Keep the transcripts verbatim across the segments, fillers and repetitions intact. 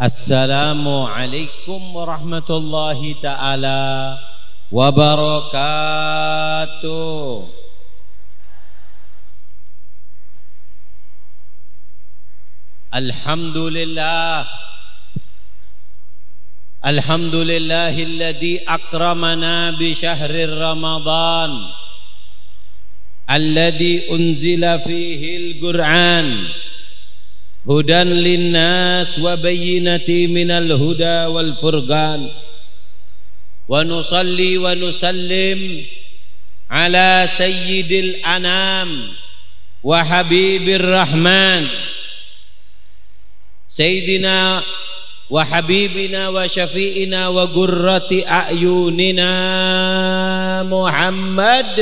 Assalamualaikum warahmatullahi ta'ala wabarakatuh. Alhamdulillah. Alhamdulillahilladzi akramana bi syahri Ramadan alladzi unzila fihil Qur'an hudan linnas wa bayyinati minal huda wal furqan. Wa nusalli wa nusallim ala sayyidil anam wa habibir rahman, sayyidina wa habibina wa syafi'ina wa qurrati a'yunina Muhammad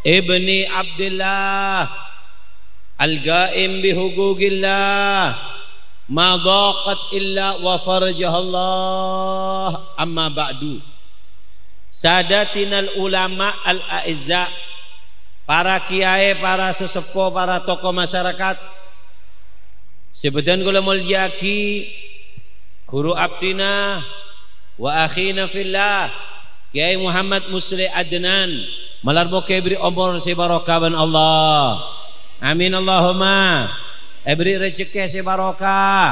ibni Abdillah, al-qaim bi huquqillah, ma dhaqat illa wa farajahallah. Amma ba'du. Sadatinal ulama al-a'izza, para kiyaè, para saseppo, para tokoh masyarakat, sè bâdhân kaulâ molja'aghi, ghuru abdhina wa akhina fillah, Kiai Muhammad Musleh Adnan, malar moghâ èberri' omor sè barokah bân Allah. Amin Allahumma. Èberri' rejhekkè sè barokah.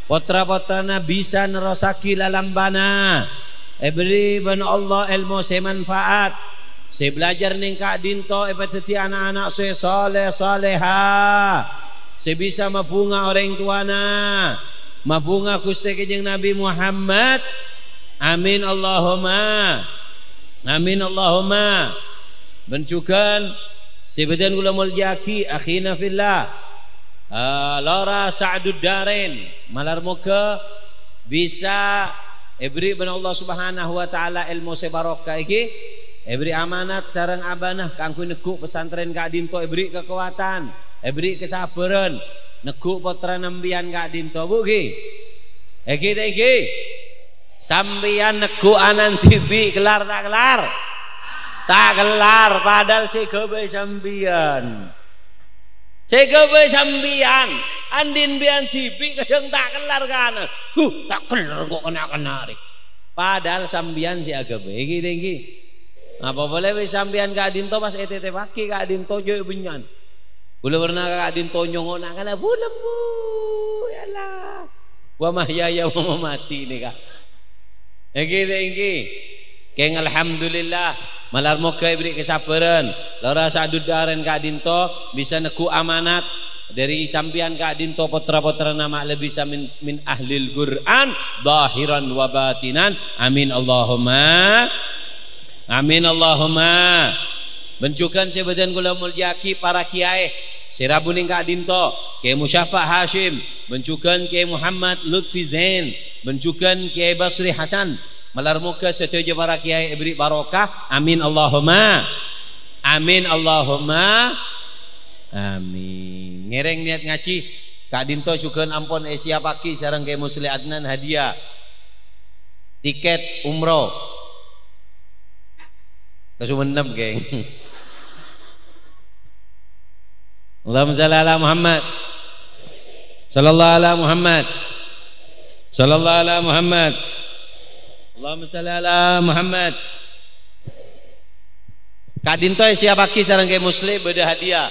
Potra-potrana bisa nerrossaghi lalambâna. Èberri' bân Allah èlmo sè manfaat. Sè belajar neng ka'dinto èpadhâddhi na'-ana' sè saleh-saleha. Sè bisa mabhunga orèng towana. Mabhunga Ghustè Kanjeng Nabi Muhammad. Amin Allahumma. Amin Allahumma. Bân jhughân sè bâdhân kaulâ molja'aghi, akhina fillah, eh, Lora Sa'dud Darain, malar moghâ bisa èberri' bân Allah Subhanahu wa Ta'ala èlmo sè barokah èghi, èberri' amanat sareng abâna kaangghuy neggu' pesantren ka'dinto, èberri' kakowadhân, èberri' kasabhârân, neggu' pottrana sampèyan ka'dinto, bu, ghi? Èghi, ta' èghi? Sampèyan neggu' ana'na dhibi' kellar ta' kellar? Ta' kellar, padahal sè èghâbây sampèyan. Sè èghâbây sampèyan, andi'na sampèyan dhibi' kadhâng ta' kellar kana. Huh, ta' kellar engko' kana-kana rè. Padahal sampèyan sè aghâbây, èghi, ta' èghi? Apa polè bi' sampèyan ka'dinto pas ètètèpaghi ka'dinto jhâ' bânnya'an. Kaulâ pernah ka'dinto nyongngo' na'-kana' bulem, Bu. Ya Allah. Wa mahyaya wa mamati nèka. Èngghi, èngghi. Kèng, alhamdulillah. Malar moghâ èberri' kasabhârân. Lora Sa'dud Darain ka'dinto bisa neggu' amanat dhâri sampèyan ka'dinto, potra-potrana ma'lè bisa min, min ahlil Qur'an, zahiran wa batinan. Amin Allahumma. Amin Allahumma. Bân jhughân sè bâdhân kaulâ molja'aghi para kiyaè sè rabu neng ka'dinto, Kiai Musyafa Hasyim, bân jhughân Kiai Muhammad Lutfi Zain, bân jhughân Kiai Basri Hasan. Malar moghâ sadhâjâ para kiyaè èberri' barokah. Amin Allahumma. Amin Allahumma. Amin. Ngèrèng niat ngajhi. Ka'dinto jhughân ampon èsiyappaghi sareng Kiai Musleh Adnan hadiah. Tiket umroh. Ka Sumenep, geng. Allahumma shalli ala Muhammad. Sallallahu ala Muhammad. Sallallahu ala Muhammad. Allahumma shalli ala Muhammad. Ka'dinto èsiyappaghi sareng Kiai Musleh bâdâ hadiah.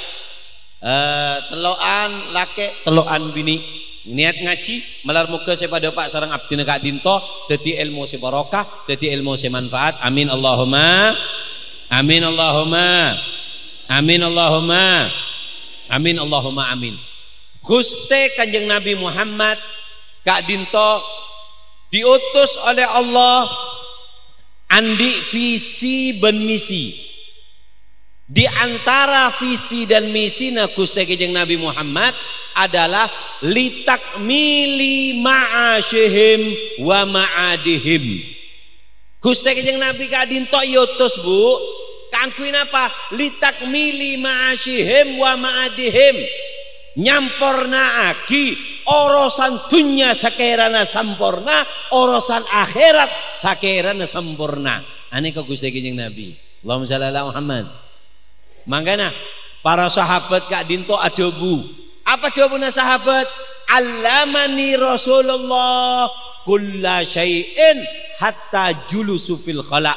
Eh, tello'an lakè', tello'an binè'. Niat ngajhi, malar moghâ sè padâ pa' sareng abdhina ka'dinto, dhâddhi èlmo sè barokah, dhâddhi èlmo sè manfaat. Amin Allahumma. Amin Allahumma. Amin Allahumma. Amin Allahumma amin. Ghustè Kanjeng Nabi Muhammad ka'dinto diutus oleh Allah andi' visi bân misi. Di antara visi dan misina Ghustè Kanjeng Nabi Muhammad adalah litakmili ma'asyihim wa ma'adihim. Ghustè Kanjeng Nabi ka'dinto èotos, Bu, kaangghuy napa? Litakmili ma'asyihim wa ma'adihim. Nyampornaaghi orosan dhunnya sakèrana samporna, orosan akhèrat sakèrana samporna. Anèka Ghustè Kanjeng Nabi. Allahumma shalli ala Muhammad. Mangkana, para sahabat ka'dinto adhâbu. Apa dhâbuna sahabat? "Allamani Rasulullah kulla syai'in hatta julusu fil khala."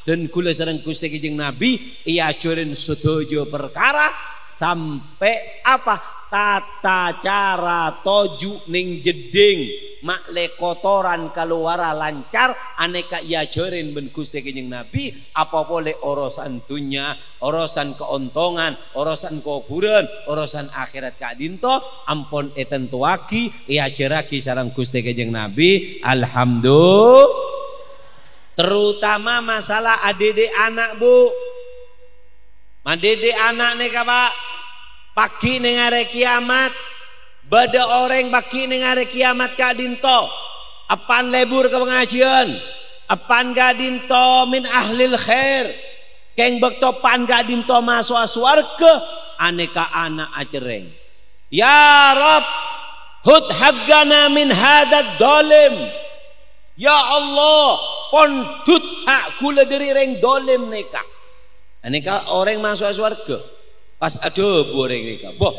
Dan kaulâ sareng Ghustè Kanjeng Nabi èajhârin sadhâjâ parkara sampè' apa? Tata cara toju' neng jeddhing, ma'lè kotoran kalowara lancar, anèka èajhârin bân Ghustè Kanjeng Nabi, apa polè orosan dhunnya, orosan kaontongan, orosan kobhurân, orosan akhèrat ka'dinto ampon ètantowaghi, èajhârraghi sareng Ghustè Kanjeng Nabi. Alhamdulillah. Terutama masalah adhidhi' ana', Bu. Mandhidhi' ana' nèka, Pa', paghi' neng arè kiamat, bâdâ orèng paghi' neng arè kiamat ka'dinto, eppa'na lebur ka pangajiân, eppa'na ka'dinto min ahlil khair, kèng bâkto eppa'na ka'dinto maso'a sowarghâ, anèka ana' acerrèng. "Ya Rabb, khudh haqqana min hadzadz dzalim." "Ya Allah, pondhut ha' kaulâ dhâri rèng dzalim nèka." Anèka orèng maso'a sowarghâ. Pas adhâbu orèng nèka, "Bo,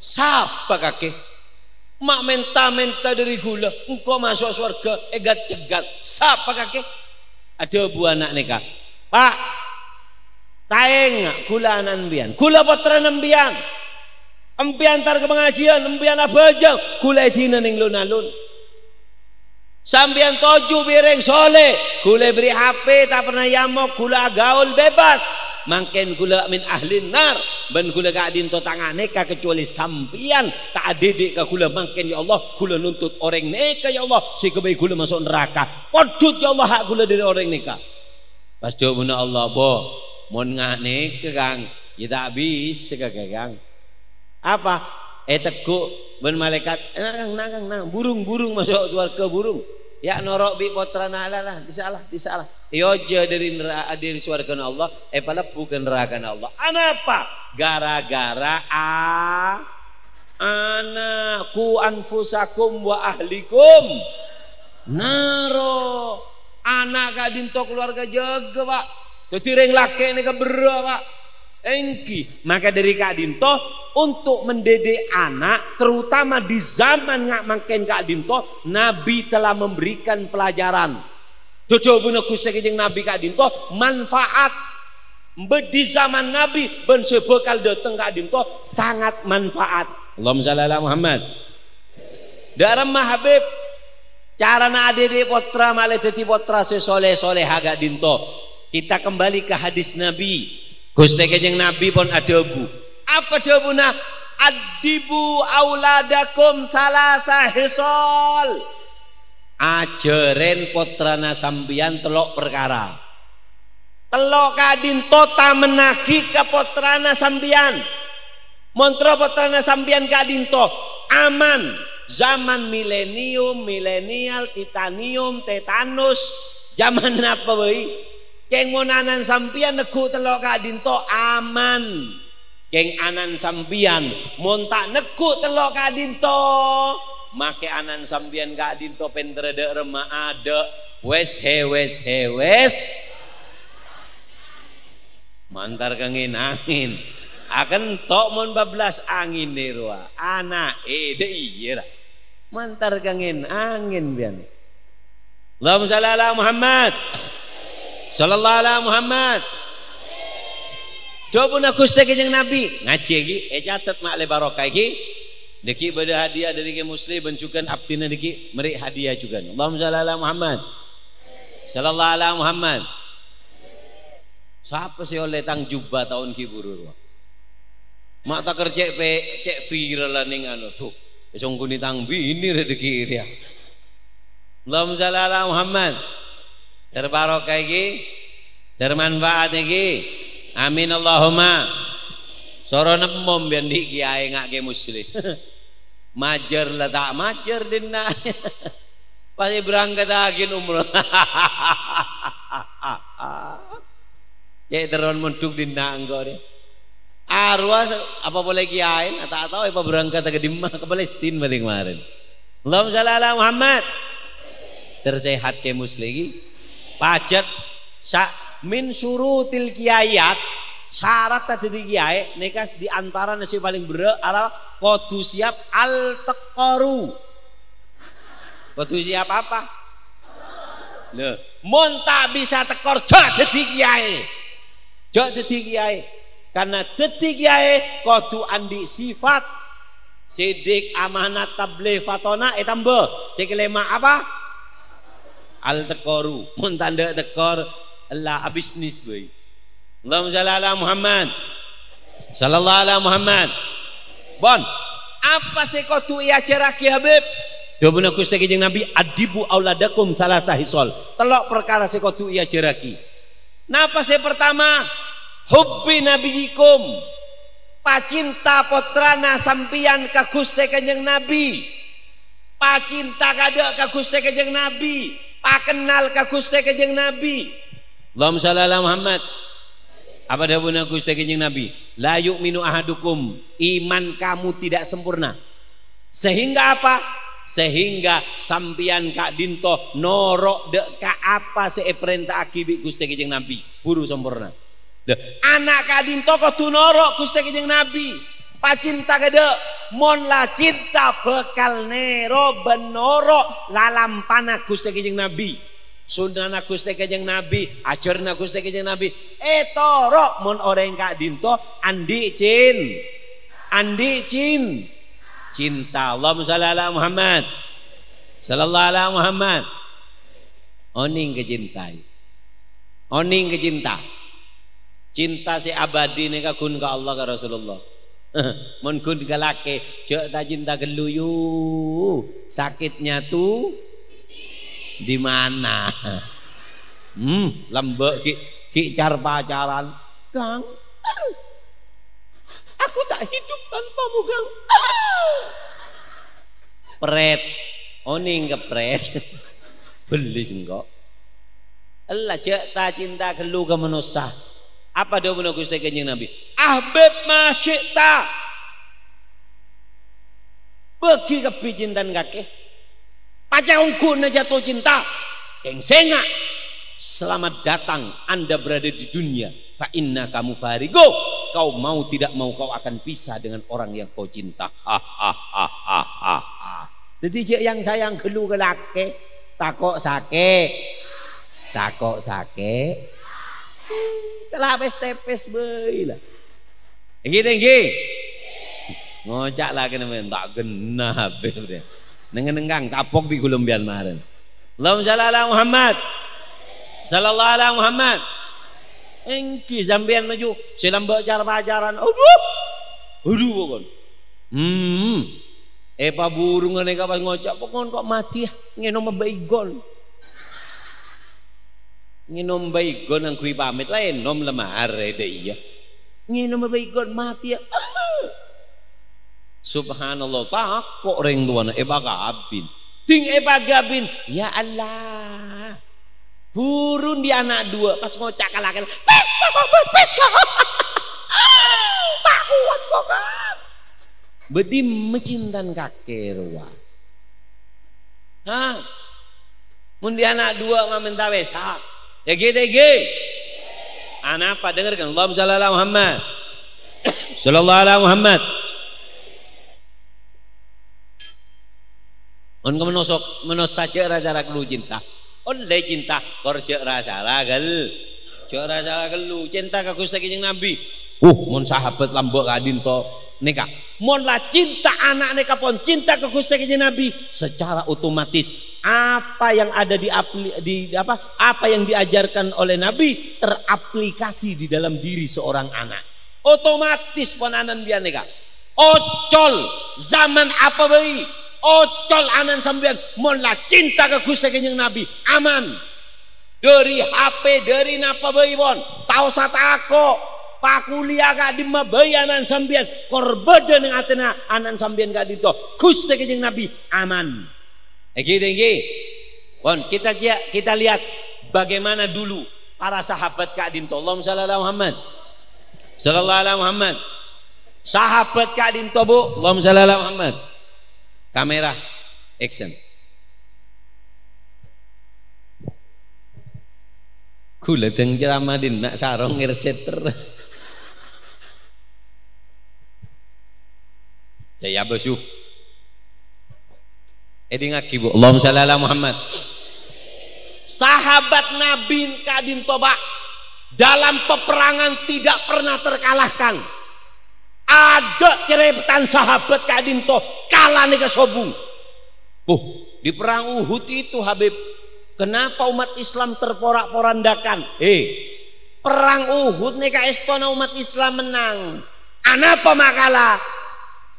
sapa kakè? Ma' mènta-mènta dhâri kaulâ, engko' maso'a sowarghâ, ègat-cègat. Sapa kakè?" Adhâbu ana' nèka, "Pa', taènga, kaulâ ana'na empèyan. Kaulâ pottrana empèyan. Empèyan entar ka pangajiân, empèyan abhâjâng, kaulâ èdina neng lon-alon. Sampèyan toju' bi' rèng soleh, kaulâ èberri' H P, ta' pernah èamok, kaulâ agaul bebas. Mangkèn kaulâ min ahlin nar, bân kaulâ ka'dinto ta' nganèka kacobâli sampèyan ta' adhidhi' ka kaulâ. Mangkèn, ya Allah, kaulâ nuntut orèng nèka, ya Allah, sè èghâbây kaulâ maso' naraka. Pondhut, ya Allah, ha' kaulâ dhâri orèng nèka." Pas dhâbuna Allah, "Bo, mon nganèka, Kang, ya ta' bisa, Kang." "Apa?" Ètegghu' bân malaèkat, "Na', Kang, na', Kang, na', burung, burung maso' sowarghâ, burung. Ya' noro' bi' pottrana, la, la, dissa' la, dissa' la." Èojhâ dhâri nera-, dhâri sowarghâna Allah, èpalebbhu ka narakana Allah. Anapa? Gara-gara a-, ana', "Qu anfusakum wa ahlikum naro." Ana' ka'dinto kalowarga jâgâ, Pa'. Dhâddhi rèng lakè' nèka berrâ', Pa'. Èngghi, maka dhâri ka'dinto, untuk mendidik anak, terutama di zaman nga-, mangkèn ka'dinto, Nabi telah memberikan pelajaran. Dhâdhâbuna Ghustè Kanjeng Nabi ka'dinto manfaat. Bâ-, di zaman Nabi bân sè bhâkal dâteng ka'dinto sangat manfaat. Allahumma shalli ala Muhammad. Dâ' remma, Habib, carana adhidhi' pottra ma'lè dhâddhi pottra sè soleh-soleha ka'dinto. Kita kembali ke hadis Nabi. Ghustè Kanjeng Nabi pon adhâbu. Apa dhâbuna? "Addibu auladakum tsalatsa khisal." Ajhârân pottrana sampèyan tello' parkara. Tello' ka'dinto tamennaghi ka pottrana sampèyan. Mon terro pottrana sampèyan ka'dinto aman, zaman milenium, milenial, titanium, tetanus, zaman apa bhâi? Kèng mon ana'na sampèyan neggu' tello' ka'dinto aman. Kèng ana'na sampèyan, mon ta' neggu' tello' ka'dinto, makè ana'na sampèyan ka'dinto pènterra dâ' remma adâ', wes he, wes he, wes. Mantar ka ngèn-angèn. Akento' mon bablas angèn è rowa. Ana'è, dâ' iyâ, ra. Mantar ka ngèn-angèn, biyân. Allahumma shalli ala Muhammad. Sallallahu ala Muhammad. Dhâbuna Ghustè Kanjeng Nabi, ngajhi ghi, ècatet ma'lè barokah ghi. Dâgghi' bâdâ hadiah dâri Kè Muslim bân jhughân abdhina dâgghi' mèrè' hadiah jhughân. Allahumma shalli ala Muhammad. Sallallahu ala Muhammad. Sapa sè ollè tang jubah taon ghi' buru rowa? Ma' ta' kerjè' pe-, cè' viral neng anu, duh, èsongghuni tang binè rè dâgghi' rèya. Allahumma shalli ala Muhammad. Terbarokah ghi, termanfaat ghi. Amin Allahumma. Soro nemmom biyân dhi' kiyaè nga' Kè Muslim. Majâr la ta' majâr dinna'. Pas èberangkataghi umroh. Cè' terron mondhuk dinna' engko' rè. Arowa apa polè kiyaè, ta' tao èpaberangkata ka dimma, ka Palestina palèng marèn. Allahumma shalli ala Muhammad. Tersehat Kè Muslim ghi. Pajhât sa-, min syurutil kiyaiyat, syarat dhâddhi kiyaè, nèka di antarana sè palèng berrâ', ala kodhu siap al-, Koru. Kodhu siap apa? Lho, mon ta' bisa tekor, jhâ' dhâddhi kiyaè. Jhâ' dhâddhi kiyaè. Karna dhâddhi kiyaè kodhu andi' sifat sidik, amanat, tabligh, fathona, ètamba. Sè kelèma' apa? Al-tekkoru. Mon tandhâ tekor, ella abisnis bhâi. Allahumma shalli ala Muhammad. Sallallahu ala Muhammad. Pon, apa sè kodhu èajhârraghi, Habib? Dhâbuna Ghustè Kanjeng Nabi, "Adibu auladakum tsalatsa khisal." Tello' parkara sè kodhu èajhârraghi. Napa sè partama? "Hubbi nabiyikum." Pacinta pottrana sampèyan ka Ghustè Kanjeng Nabi. Pacinta kaadâ' ka Ghustè Kanjeng Nabi. Pakennal ka Ghustè Kanjeng Nabi. Allahumma shalli ala Muhammad. Apa dhâbuna Ghustè Kanjeng Nabi? "La yu'minu ahadukum." Iman kamu tidak sempurna. Sehingga apa? Sehingga sampèyan ka'dinto noro' dâ' ka apa sè èparènta'aghi bi' Ghustè Kanjeng Nabi. Buru samporna. Lha, ana' ka'dinto kodhu noro' Ghustè Kanjeng Nabi. Pacinta kaadâ', mon la cinta bhâkal nèro bân noro' lalampana Ghustè Kanjeng Nabi. Sunnana Ghustè Kanjeng Nabi, ajhârânna Ghustè Kanjeng Nabi, ètoro' mon orèng ka'dinto andi' cin-, andi' cin-, cinta. Allahumma shalli ala Muhammad. Sallallahu ala Muhammad. Onèng ka cinta. Onèng ka cinta. Cinta sè abadi nèka ghun ka Allah, ka Rasulullah. Mon ghun ka lakè, jhâ' ta-cinta ghâllu, yu. Sakitnya tuh di mana? Hmm, lambâ' ghi', ghi' car-pacaran. Kang, aku tak hidup tanpamu, Kang. Pret. Onèng ka pret. Bellis engko'. Ella jhâ' ta-cinta ghâllu ka manossa. Apa dhâbuna Ghustè Kanjeng Nabi? "Ahbib ma syi'ta." Bâgi kabbhi cintana kakè. Paca ongghuwânna jatuh cinta. Kèng sènga'. Selamat datang, Anda berada di dunia. Fa innaka mufariquh. Kau mau tidak mau kau akan pisah dengan orang yang kau cinta. Dhâddhi jhâ' yang sayang ghâllu ka lakè, tako' sakè'. Tako' sakè'. Kala pes-tepes bhâi la. Èngghi, èngghi. Ngoca' la kènè men, ta' ghenna habis. Neng-neng Kang, tapok bi' ghulâ sampèyan marèn. Allahumma shalli ala Muhammad. Sallallahu ala Muhammad. Èngghi sampèyan maju, sè lambâ' car-pacaran. Adhu. Adhu pokon. Hmm. Èpabhuru nganèka pas ngoca', "Pokon kok matèya, ngènom Baygon." Ngènom Baygon angghuy pamèt, la ènom la marè, dâ' iyâ. Ngènom Baygon matèya. Subhanallah, tako' rèng towana èpakabin. Ding èpakabin, ya Allah. Buru andi' ana' duwâ', pas ngoca' ka lakèna, "Pèssa, Bos, pèssa." Ta' kowat, Bos. Bâdâ macintan kakè rowa. Hah? Mon andi' ana' duwâ' mamènta pèssa. Èngghi, èngghi. Anapa? Dengarkan. Allahumma shalli ala Muhammad. Sallallahu ala Muhammad. Mon ka manossa, manossa jhâ' ra-cara ghâllu cinta. Ollè cinta, kor jhâ' ra-cara ghâl-, jhâ' ra-cara ghâllu. Cinta ka Ghustè Kanjeng Nabi. Uh, mon sahabat lambâ' ka'dinto nèka. Mon la cinta ana' nèka pon cinta ka Ghustè Kanjeng Nabi, secara otomatis apa yang ada di apli-, di, apa, apa yang diajarkan oleh Nabi teraplikasi di dalam diri seorang anak. Otomatis pon ana' sampèyan nèka. Ocol, zaman apa bhâi? Ocol ana' sampèyan, mon la cinta ka Ghustè Kanjeng Nabi, aman. Dâri H P, dâri napa bhâi pon, ta' osa tako'. Pakuliyâ ka'dimma bhâi ana' sampèyan, kor bâdâ neng atèna ana' sampèyan ka'dinto. Ghustè Kanjeng Nabi, aman. Èngghi, èngghi. Pon, kita jia-, kita lihat bagaimana dulu para sahabat ka'dinto. Allahumma shalli ala Muhammad. Sallallahu ala Muhammad. Sahabat ka'dinto, Bu. Allahumma shalli ala Muhammad. Kamera, action. Ghulâ dâng ceramah dhinna' sarong ngersèt terros. Jhâ' iyâ, Bos, yu. Èdingngaghi, Bu. Allahumma shalli ala Muhammad. Sahabat Nabi ka'dinto, Pak, dalam peperangan tidak pernah terkalahkan. Adâ' cerètan sahabat ka'dinto kalana kasobung. Buh, di perang Uhud itu, Habib, kenapa umat Islam terporak-porandakan? Eh, perang Uhud nèka èstona umat Islam mennang. Anapa ma' kala?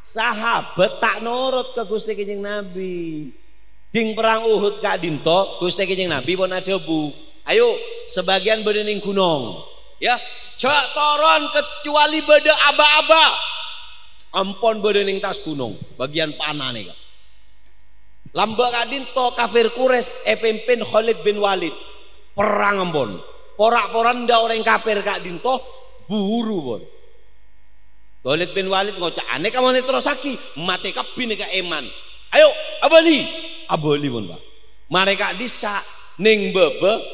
Sahabat ta' norot ka Ghustè Kanjeng Nabi. Ding perang Uhud ka'dinto, Ghustè Kanjeng Nabi pon adhâbu, "Ayo, sabâgiyân bâdâ neng ghunong, ya, jhâ' toron kecuali bâdâ aba-aba." Ampon bâdâ neng attas ghunong, bâgiyân pana nèka. Lambâ' ka'dinto kafir Quraisy èpimpin Khalid bin Walid. Perang ampon. Porak-poranda orèng kafir ka'dinto, buru pon. Khalid bin Walid ngoca', "Anèka mon èterrossaghi, matè kabbhi nèka èman. Ayo, abâli!" Abâli pon, Pak. Marè ka'dissa', neng bâbâ,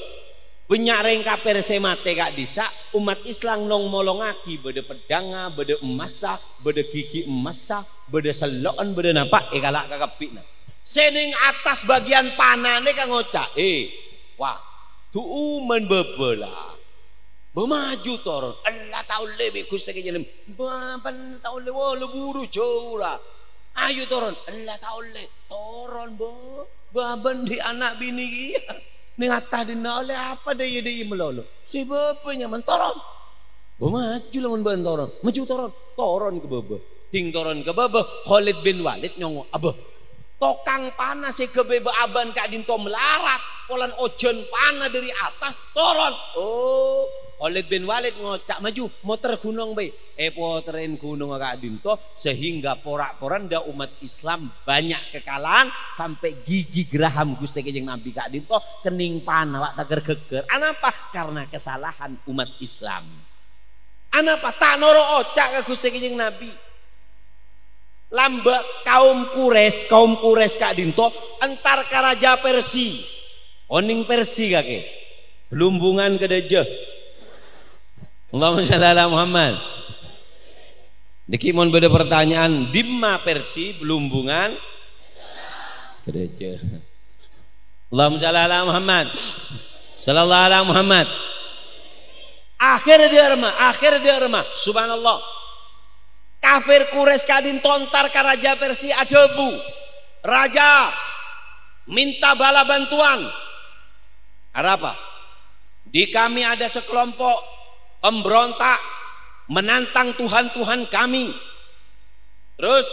bânnya' rèng kafir sè matè ka'dissa', umat Islam nong-molongaghi, bâdâ peddhângnga, bâdâ emmassa, bâdâ ghighi emmassa, bâdâ sello'en, bâdâ napa, èkala' ka kabbhina. Sè neng attas bâgiyân pana nèka ngoca', "Eh, wah, du'uman bâbâ la." Bâ maju toron. "Ella ta' ollè bi' Ghustè Kanjeng Nabi." "Bâ, bân ta' ollè, wala buru jhâu ra." "Ayo toron." "Ella ta' ollè." "Toron, bâ. Bâ bân dhi' ana' binè kèya. Neng attas dinna' ollè apa dâ' iyâ dâ' iyâ malolo. Sè bâbâ nyaman toron." Bâ maju la mon bân toron. Maju toron. Toron ka bâbâ. Ding toron ka bâbâ, Khalid bin Walid nyongngo', "Abâ, tokang pana sè ghâbây bâ-abâ'ân ka'dinto malarat, polana ojhân pana dâri attas, toron." Oh, Khalid bin Walid ngoca', "Maju, moter ghunong bhâi." Èpoterrè ghunongnga ka'dinto, sehingga porak-poranda umat Islam banyak kekalahan, sampè' ghighi geraham Ghustè Kanjeng Nabi ka'dinto kennèng pana, Pak, tagher-ghegher. Anapa? Karena kesalahan umat Islam. Anapa? Ta' noro' oca' ka Ghustè Kanjeng Nabi. Lambâ' kaum Quraisy, kaum Quraisy ka'dinto entar ka Raja Persi. Onèng Persi kakè. Blumbungan ka dâjâ. Allahumma shalli ala Muhammad. Nèkè mon bâdâ pertanyaan, dimma Persi, Blumbungan ka dâjâ. Allahumma shalli ala Muhammad. Sallallahu ala Muhammad. Akhèrra dâ' remma, akhèrra dâ' remma. Subhanallah. Kafir Quraisy ka'dinto entar ka Raja Persi adhâbu, "Raja, minta bala bantuan." "Arapa?" "Di kami ada sekelompok pemberontak menantang tuhan-tuhan kami. Terus,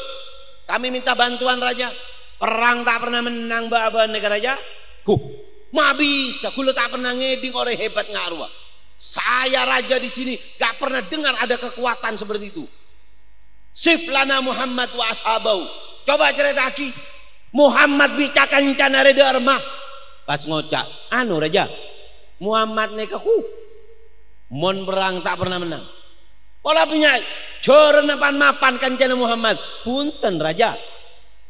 kami minta bantuan, Raja. Perang ta' pernah mennang bâ-abâ'ân nèka, Raja." "Huh, ma' bisa, ghulâ ta' pernah ngèdhing orèng hebat nga' rowa. Saya raja di sini gak pernah dengar ada kekuatan seperti itu. Sif lana Muhammad wa ashabahu. Coba carèta'aghi, Muhammad bi' ca-kancana rèya dâ' remma." Pas ngoca', "Anu, Raja, Muhammad nèka, huh, mon perang ta' pernah mennang. Pola bânnya' jhârânna pan-mapan kancana Muhammad." "Bhunten, Raja.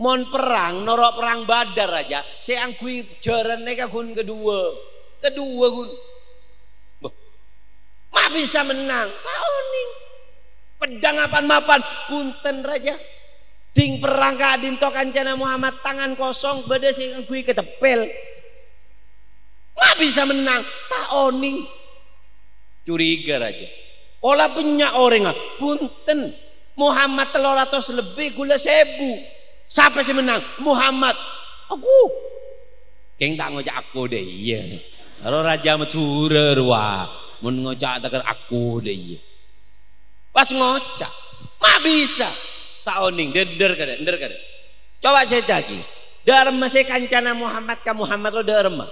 Mon perrang, noro' perrang Badar, Raja, sè angghuy jhârân nèka ghun kaduwâ. Kaduwâ ghun." "Bâh, ma' bisa mennang?" "Ta' onèng. Peddhâng pan-mapan?" "Bhunten, Raja. Ding perrang ka'dinto kancana Muhammad tangan kosong, bâdâ sè angghuy kateppel." "Ma' bisa mennang?" "Ta' onèng." Curiga, Raja. Pola bânnya' orèngnga. "Bhunten, Muhammad tello ratos lebbi, ghulâ sèbu. Sapa sè mennang?" "Muhammad." "Aku." Kèng ta' ngoca' "Aku dâ' iyâ." Aro raja Madhurâ rowa, mon ngoca' tagher "Aku dâ' iyâ." Pas ngoca', "Ma' bisa?" "Ta' onèng, dâ', dâ' kadâ', dâ' kadâ'. Coba carèta'aghi. Dâ' remma sè kancana Muhammad ka Muhammad lo dâ' remma?"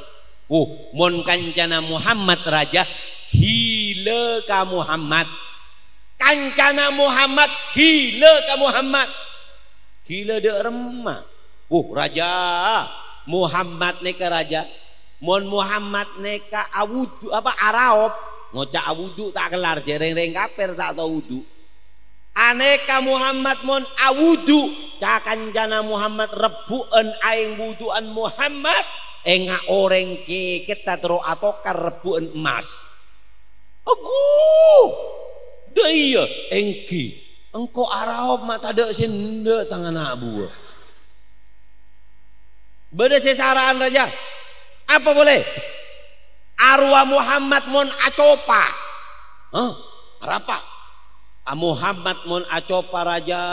"Wuh, mon kancana Muhammad, Raja, ghilâ ka Muhammad. Kancana Muhammad, ghilâ ka Muhammad." "Ghilâ dâ' remma?" "Wuh, Raja, Muhammad nèka, Raja, mon Muhammad nèka awudu, apa, araop, ngoca' awudu ta' kellar, jhâ' rèng-rèng kafir ta' tao wudu. Anèka Muhammad mon awudu, ca-kancana Muhammad rebbhu'ân aèng wudu'ân Muhammad, enga' orèng kèkètta terro atokar rebbhu'ân emmas." "Agu! Dâ' iyâ?" "Èngghi. Engko' araop ma' tadâ' sè endâ' tang ana' buwâ." Bâdâ sè sara'an, Rajâ. Apa polè? Arowa Muhammad mon acopa. Hah? Arapa? A Muhammad mon acopa, Rajâ.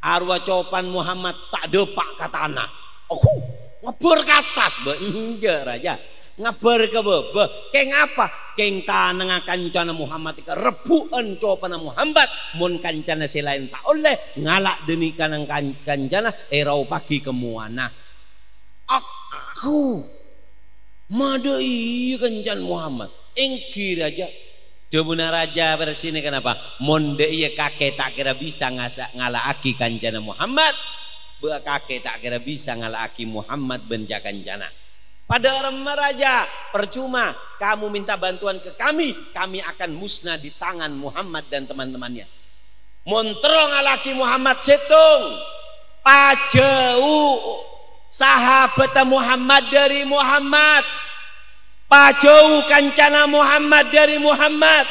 Arowa copan Muhammad ta' dâpa' ka tana. Oho, ngabbhâr ka attas, bâ. Enjâ', Rajâ. Ngabbhâr ka bâbâ. Kèng apa? Kèng tanangnga kancana Muhammad èka rebbhu'ân copana Muhammad. Mon kancana sè laèn ta' ollè, ngala' dâ' nèka nang kan-, kancana, èraopaghi ka mowana. Aku. Madâ iyâ kancana Muhammad. Èngghi, Rajâ. Dhâbuna Rajâ Persina kenapa? Mon dâ' iyâ kakè ta' kèra bisa ngasa-, ngala'aghi kancana Muhammad, bâ' kakè ta' kèra bisa ngala'aghi Muhammad bân ca-kancana. Padâ remma, Rajâ, percuma kamu minta bantuan ke kami, kami akan musnah di tangan Muhammad dan teman-temannya. Mon terro ngala'aghi Muhammad sèttong, pajhâu sahabatta Muhammad dâri Muhammad. Pajhâu kancana Muhammad dâri Muhammad.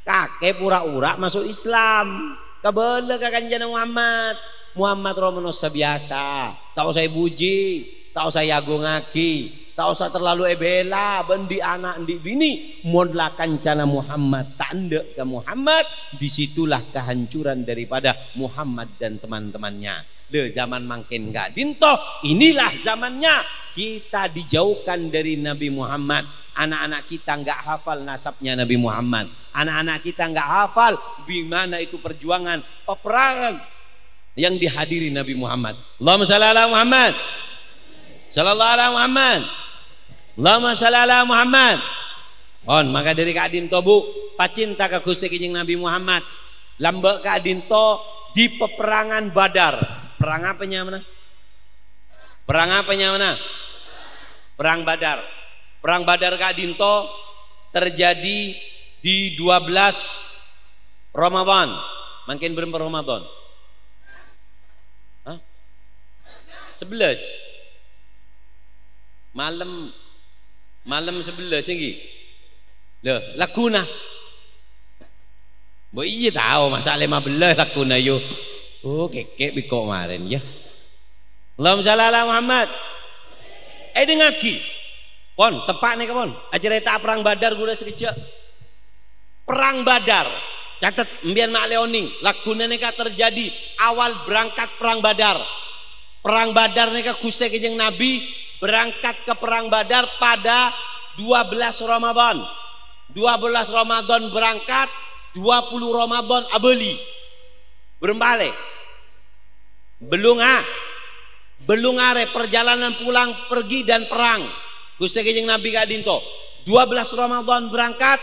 Kakè pura-pura maso' Islam. Kabâlâ ka kancana Muhammad. Muhammad rowa manossa biyasa. Ta' osa èpuji, ta' osa èagungngaghi, ta' osa terlalu èbhilâ bân dhi' ana' dhi' binè. Mon la kancana Muhammad ta' endâ' ka Muhammad, di situlah kehancuran daripada Muhammad dan teman-temannya. Lè, zaman mangkèn ka'dinto, inilah zamannya kita dijauhkan dari Nabi Muhammad. Anak-anak kita nggak hafal nasabnya Nabi Muhammad. Anak-anak kita nggak hafal di mana itu perjuangan, peperangan yang dihadiri Nabi Muhammad. Allahumma shalli ala Muhammad. Sallallahu ala Muhammad. Allahumma shalli ala Muhammad. Pon, maka dâri ka'dinto, Bu, pacinta ka Ghustè Kanjeng Nabi Muhammad. Lambâ' ka'dinto di peperangan Badar. Perang apa nyamana? Perang apa nyamana? Perang Badar. Perang Badar ka'dinto terjadi di dua belas Ramadan. Mangkèn bârâmpa Ramadan? Hah? Sebelas. Malem, malem sebelas èngghi. Lho, lagghuna. Mbok iyâ tao, masa' lèma bellâs lagghuna, yo. Oh, kèkè' bi' engko' marèn, ya. Allahumma shalli ala Muhammad. Èdingngaghi. Pon, teppa' nèka, pon. Acarèta Perang Badar ghulâ sakejjhâ'. Perang Badar. Catet, empèyan ma' lè onèng. Lagghuna nèka terjadi awal berangkat Perang Badar. Perang Badar nèka Ghustè Kanjeng Nabi berangkat ke Perang Badar pada dua belas Ramadan. Dua belas Ramadan berangkat, dua puluh Ramadan abâli. Bârâmpa arè? Bellung a-, bellung arè perjalanan pulang pergi dan perang. Ghustè Kanjeng Nabi ka'dinto. Dua belas Ramadan berangkat,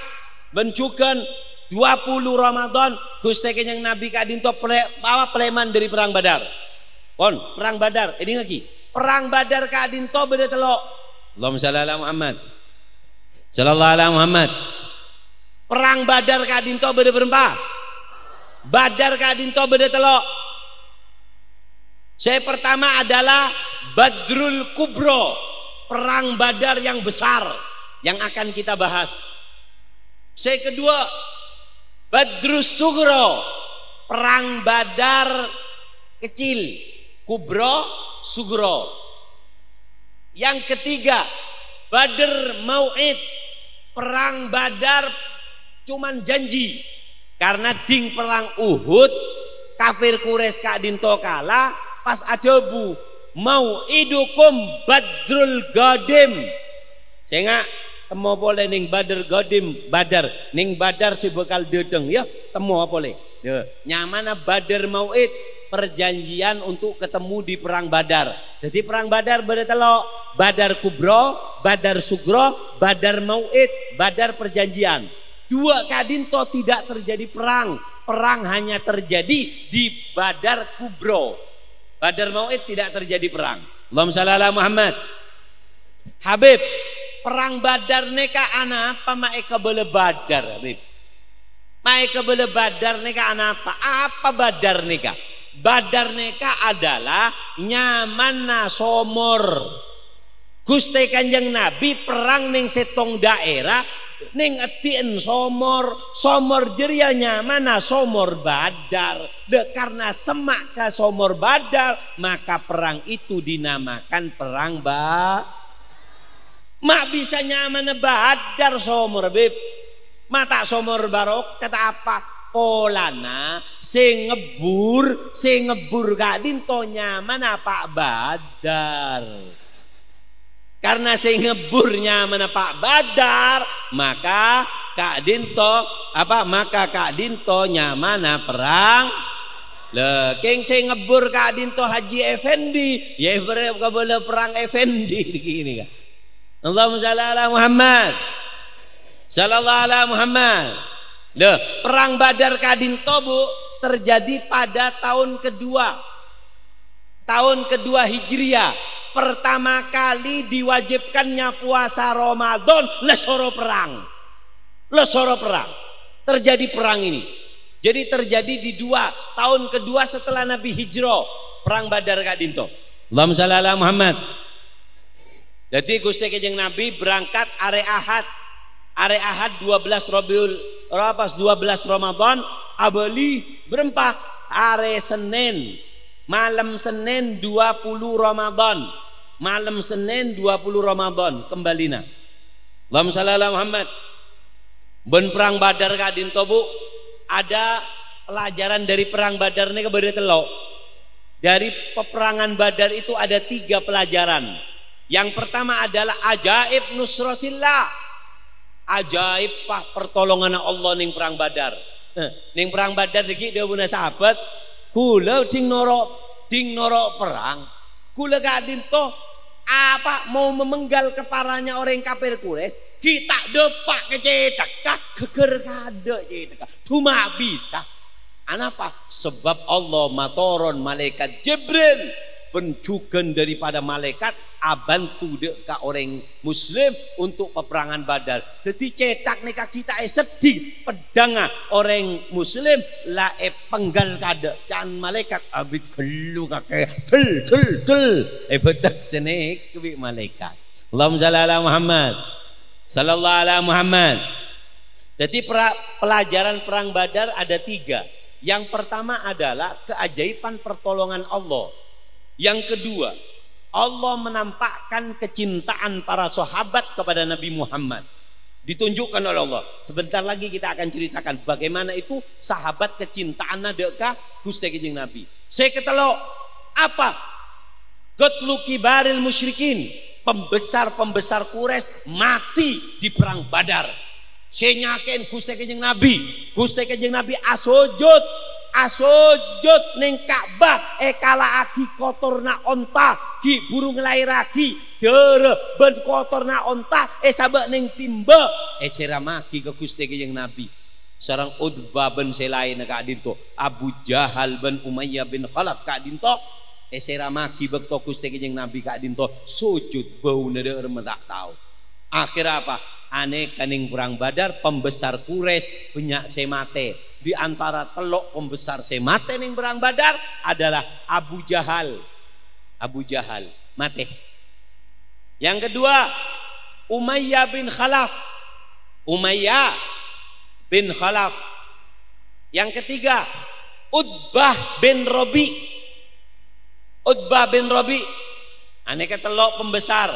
bân jhughân dua puluh Ramadan, Ghustè Kanjeng Nabi ka'dinto pre-, apa, palèman dâri Perang Badar. Pon, Perang Badar, èdingngaghi. Perang Badar ka'dinto bâdâ tello'. Allahumma shalli ala Muhammad. Sallallahu ala Muhammad. Perang Badar ka'dinto bâdâ bârâmpa? Badar ka'dinto bâdâ tello'. Sè pertama adalah Badrul Kubro, Perang Badar yang besar yang akan kita bahas. Sè kedua, Badrus Sugro, Perang Badar kecil, Kubro, Sugro. Yang ketiga, Badr Mau'id, Perang Badar cuman janji. Karena ding Perang Uhud, kafir Quraisy ka'dinto kala, pas adhâbu, "Mau'idukum Badrul Qadim." Sènga', temmo polè neng Badr Qadim, Badar, neng Badar sè bhâkal dâteng, ya, temmo polè. Ya, nyamana Badr Mau'id, perjanjian untuk ketemu di Perang Badar. Jadi Perang Badar bâdâ tello', Badar Kubro, Badar Sugro, Badar Mau'id, Badar perjanjian. Dua ka'dinto tidak terjadi perang. Perang hanya terjadi di Badar Kubro. Badar Mau'id tidak terjadi perang. Allahumma shalli ala Muhammad. Habib, Perang Badar nèka anapa ma' èkabâlâ Badar, Habib? Ma' èkabâlâ Badar nèka anapa? Apa Badar nèka? Badar nèka adalah nyamana somor. Ghustè Kanjeng Nabi perang neng sèttong daerah, Neng eddi'en somor, somor jârèya nyamana Somor Badar. Lè, karna semma' ka Somor Badar, maka perang itu dinamakan Perang Ba-, ma' bisa nyamana Badar somor, Bib. Ma' ta' somor barokah ta' apa? Polana sè ngebbhur, sè ngebbhur ka'dinto nyamana Pa' Badar. Karna sè ngebbhur nyamana Pa' Badar, maka ka'dinto, apa, maka ka'dinto nyamana perang. Lè, kèng sè ngebbhur ka'dinto Haji Effendi, ya bârâ' kabâlâ perang Effendi gini, kan. Allahumma shalli ala Muhammad. Sallallahu ala Muhammad. Lè, perang Badar ka'dinto, Bu, terjadi pada tahun kedua. Tahun kedua Hijriah, pertama kali diwajibkannya puasa Ramadan, lè soro perang. Lè soro perang. Terjadi perang ini. Jadi terjadi di dua, tahun kedua setelah Nabi hijrah, perang Badar ka'dinto. Allahumma shalli ala Muhammad. Jadi Guste Kanjeng Nabi berangkat arè Ahad. Arè Ahad dua belas Rabiul, apa, dua belas Ramadan, abâli bârâmpa? Arè Senin. Malem Senin dua puluh Ramadan. Malem Senin dua puluh Ramadan kembalinya. Allahumma shalli ala Muhammad. Bân perang Badar ka'dinto, Bu, ada pelajaran dari perang Badar nèka bâdâ tello'. Dari peperangan Badar itu ada tiga pelajaran. Yang pertama adalah ajaib nusratillah. Ajaib pa-, pertolonganna Allah neng perang Badar. Eh, neng perang Badar nèka dhâbuna sahabat, "Kaulâ ding noro', ding noro' perang. Kaulâ ka'dinto, apa, mau memenggal kepalanya orang kafir Quraisy, ghi' ta' dâpa' ka cèthagghâ, ghâgghâr kaadâ' cèthagghâ. Coma bisa." Anapa? Sebab Allah matoron malaikat Jibril, bân jhughân daripada malaikat, abhânto dâ' ka orèng Muslim untuk peperangan Badar. Dhâddhi cèthak nèka ghi' ta' èseddhi, peddhângnga orèng Muslim la èpenggal kaadâ', can malaikat abit ghellu kakè, dhel, dhel, dhel, èbâdhâk sè nèka bi' malaikat. Allahumma shalli ala Muhammad. Sallallahu ala Muhammad. Jadi pera-, pelajaran perang Badar ada tiga. Yang pertama adalah keajaiban pertolongan Allah. Yang kedua, Allah menampakkan kecintaan para sahabat kepada Nabi Muhammad. Ditunjukkan oleh Allah. Sebentar lagi kita akan ceritakan bagaimana itu sahabat kecintaanna dâ' ka Guste Kanjeng Nabi. Sè katello', apa? Qatlu kibaril musyrikin, pembesar-pembesar Quraisy mati di perang Badar. Sè nyakè'è Guste Kanjeng Nabi, Guste Kanjeng Nabi asojud, asojud neng Ka'bah, èkala'aghi kotorna onta, ghi' buru ngalaèrraghi dârâ bân kotorna onta èsabâ' neng timba, èsèramaghi ka Guste Kanjeng Nabi. Sareng Utbah bân sè laènna ka'dinto, Abu Jahal bân Umayyah bin Khalaf ka'dinto, èsèramaghi bâkto Guste Kanjeng Nabi ka'dinto sojud, bâuna dâ' remma ta' tao. Akhirra apa? Anèka neng perang Badar, pembesar Quraisy bânnya' sè matè. Di antara tello' pembesar sè matè neng perang Badar adalah Abu Jahal. Abu Jahal matè. Yang kedua, Umayyah bin Khalaf. Umayyah bin Khalaf. Yang ketiga, Utbah bin Rabi'. Utbah bin Rabi'. Anèka tello' pembesar.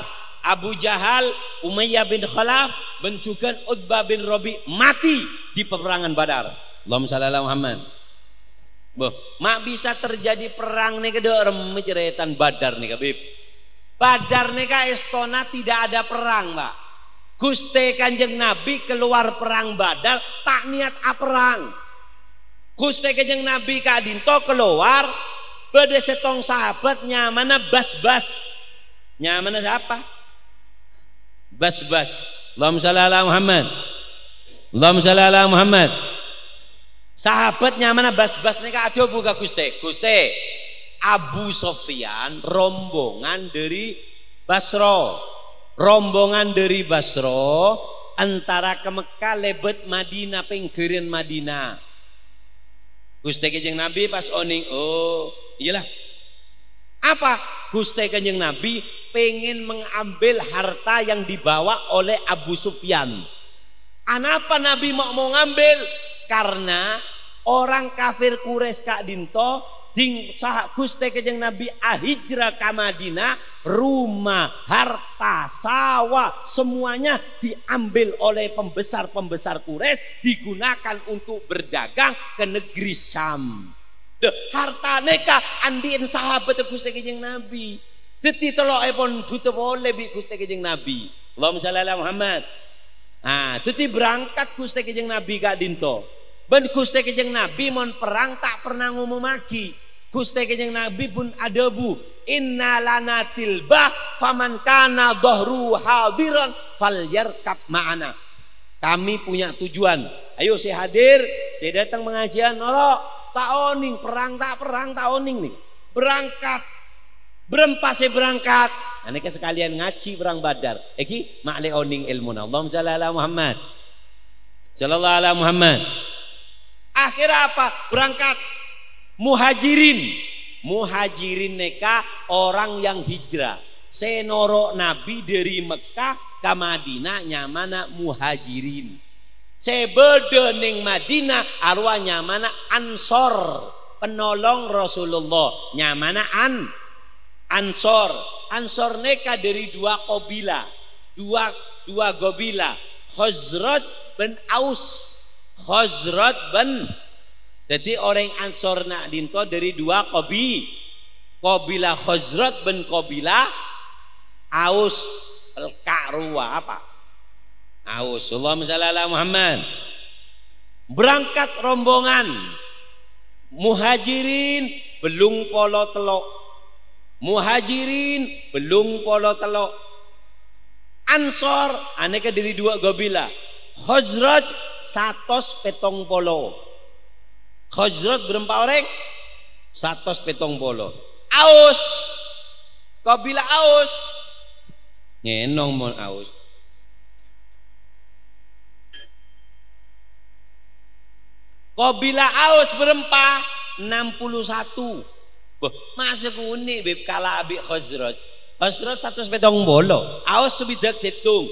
Abu Jahal, Umayyah bin Khalaf, bân jhughân Utbah bin Rabi' mati di peperangan Badar. Allahumma shalli ala Muhammad. Bâh, ma' bisa terjadi perang nèka dâ' remma carètana Badar nèka, Bib. Badar nèka èstona tidak ada perang, Pak. Guste Kanjeng Nabi keluar perang Badar, ta' niat aperrang. Guste Kanjeng Nabi ka'dinto keluar, bâdâ sèttong sahabat nyamana Basbas. Nyamana sapa? Basbas. Allahumma shalli ala Muhammad. Allahumma shalli ala Muhammad. Sahabat nyamana Basbas nèka adhâbu ka Guste, "Guste, Abu Sufyan rombongan dâri Basra. Rombongan dâri Basra antara ka Mekkah lèbât Madinah, pèngghirân Madinah." Guste Kanjeng Nabi pas onèng, "Oh, iyalah." Apa? Guste Kanjeng Nabi pengen mengambil harta yang dibawa oleh Abu Sufyan. Anapa Nabi mau, mau ngambil? Karena orang kafir Quraisy ka'dhinto, ding saha Guste Kanjeng Nabi ahijrah ka Madinah, rumah, harta, sawah, semuanya diambil oleh pembesar-pembesar Quraisy, digunakan untuk berdagang ke negeri Syam. Deh, harta neka andi'en sahabat Guste Kanjeng Nabi. Daddi tello'epon juta pole bi' Guste Kanjeng Nabi. Allahumma shalli ala Muhammad. Ah, daddi berangkat Guste Kanjeng Nabi ka'dhinto. Ban Guste Kanjeng Nabi mon perrang ta' pernah ngomomagi. Guste Kanjeng Nabi pun adhabu, "Inna lana tilbah, faman kana dhahru hadiran falyarkab ma'ana." Kami punya tujuan. Ayo, sè hadir, sè dâteng pangajiân, noro'. Ta' onèng, perrang, ta' perrang, ta' onèng nèka. Berangkat. Bârâmpa sè berangkat? Nah, nèka sakalèyan ngajhi perrang Badar. Èngghi, ma' lè onèng èlmona. Allahumma shalli ala Muhammad. Sallallahu ala Muhammad. Akhirnya apa? Berangkat. Muhajirin. Muhajirin nèka orang yang hijrah. Sè noro' Nabi dâri Mekkah ka Madinah nyamana Muhajirin. Sè bâdâ neng Madinah arowa nyamana Ansor. Penolong Rasulullah nyamana An-, Ansor. Ansor nèka dâri dua kabilah. Dua, dua kabilah. Khazraj bân Aus. Khazraj bân Daddi orèng Ansor ka'dhinto dâri dua kabi-, kabilah Khazraj bân kabilah Aus. Pelka' rowa apa? Aus. Allahumma shalli ala Muhammad. Berangkat rombongan Muhajirin bâllung polo tello'. Muhajirin bâllung polo tello'. Ansor, anèka dâri dua kabilah. Khazraj, satos pèttong polo. Khazraj bârâmpa orèng? Satos pèttong polo. Aus. Kabilah Aus. Ngènong mon Aus. Kabilah Aus bârâmpa? Enam puluh satu. Bâh, ma' sakonè' Bib kala' bi' Khazraj. Khazraj satos pèttong polo, Aus sabidhâk sèttong.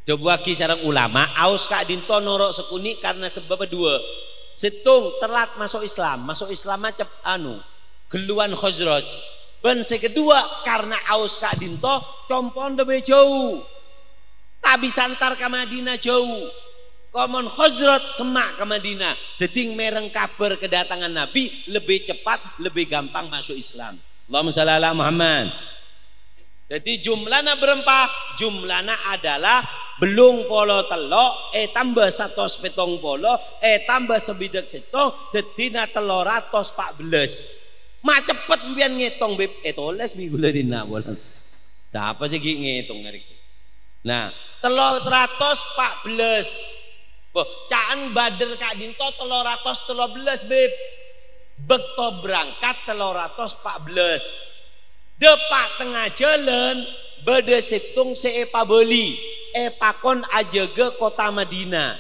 Dhâbuwaghi sareng ulama, Aus ka'dhinto noro' sakonè' karena sabâbbhâ dua. Sèttong, telat maso' Islam. Maso' Islamma cep-, anu, ghâlluwân Khazraj. Bân sè kedua, karena Aus ka'dhinto compo'na lebbi jâu. Ta' bisa entar ka Madinah, jâu. Komon Khazraj semma' ka Madinah. Daddi mèreng kabhâr kedatangan Nabi lebih cepat, lebih gampang masuk Islam. Allahumma shalli ala Muhammad. Daddi jumlana bârâmpa? Jumlana adalah bâllung polo tello', ètambâ satos pèttong polo, ètambâ sabidhâk sèttong, daddina tello ratos pa' bellâs. Ma' ceppet sampèyan ngètong, Bib? Ètolès bi' ghulâ dinna' polana. Sapa sè ghi' ngètong arèya? Nah, tello ratos pa' bellâs. Bâh, ca'na Badar ka'dhinto tello ratos tello bellâs, Bib. Bâkto berangkat tello ratos pa' bellâs. Dâpa' tengnga jhâlân, bâdâ sèttong sè èpabâli, èpakon ajâgâ kottha Madinah.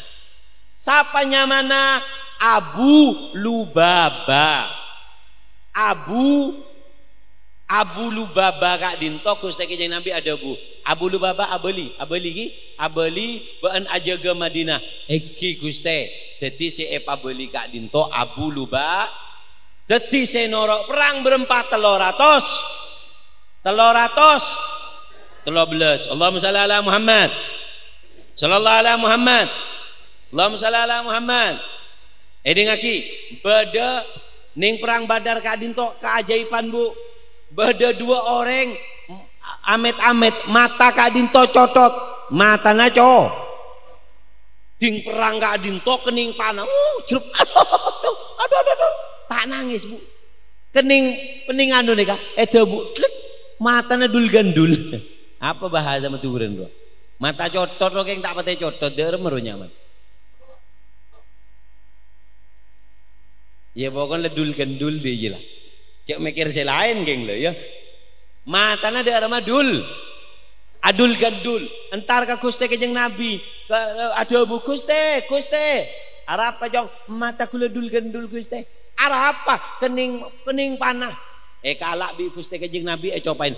Sapa nyamana? Abu Lubabah. Abu Abu Lubabah ka'dhinto, Ghustè Kanjeng Nabi adhâbu, "Abu Lubabah abâli, abâli ghi, abâli bâ'na ajâgâ Madinah." "Èngghi, Ghustè." Dhâddhi sè èpabâli ka'dhinto Abu Luba-, dhâddhi sè noro' perrang bârâmpa tello ratos. Tello ratos. Tello bellâs. Allahumma shalli ala Muhammad. Sallallahu ala Muhammad. Allahumma shalli ala Muhammad. Èdingngaghi, bâdâ neng Perrang Badar ka'dhinto kaajaiban, Bu. Bâdâ duwâ' orèng amèt-amèt, mata ka'dhinto cothot, matana co-, ding perrang ka'dhinto kennèng pana, uh, jrep, aduh, aduh, aduh, aduh, aduh. Ta' nangès, Bu. Kennèng, kennèng anu nèka, èdhâbu, dlek, matana dul-gandul. Apa bahasa Madhurâna, Bu? Mata cothot, kèng ta' patè cothot, dâ'remma ro nyaman. Ya, pokokna la dul-gandul dhi, iyâ la. Jhâ' mèkkèr sè laèn, kèng, la, ya. Matana dâ'remma dul. Adul-gandul. Entar ka Ghustè Kanjeng Nabi. Ka, adhâbu, "Ghustè, Ghustè." "Arapa, Cong?" "Mata kaulâ dul-gandul, Ghustè." "Arapa?" "Kennèng, kennèng pana." Èkala' bi' Ghustè Kanjeng Nabi, ècopaèn.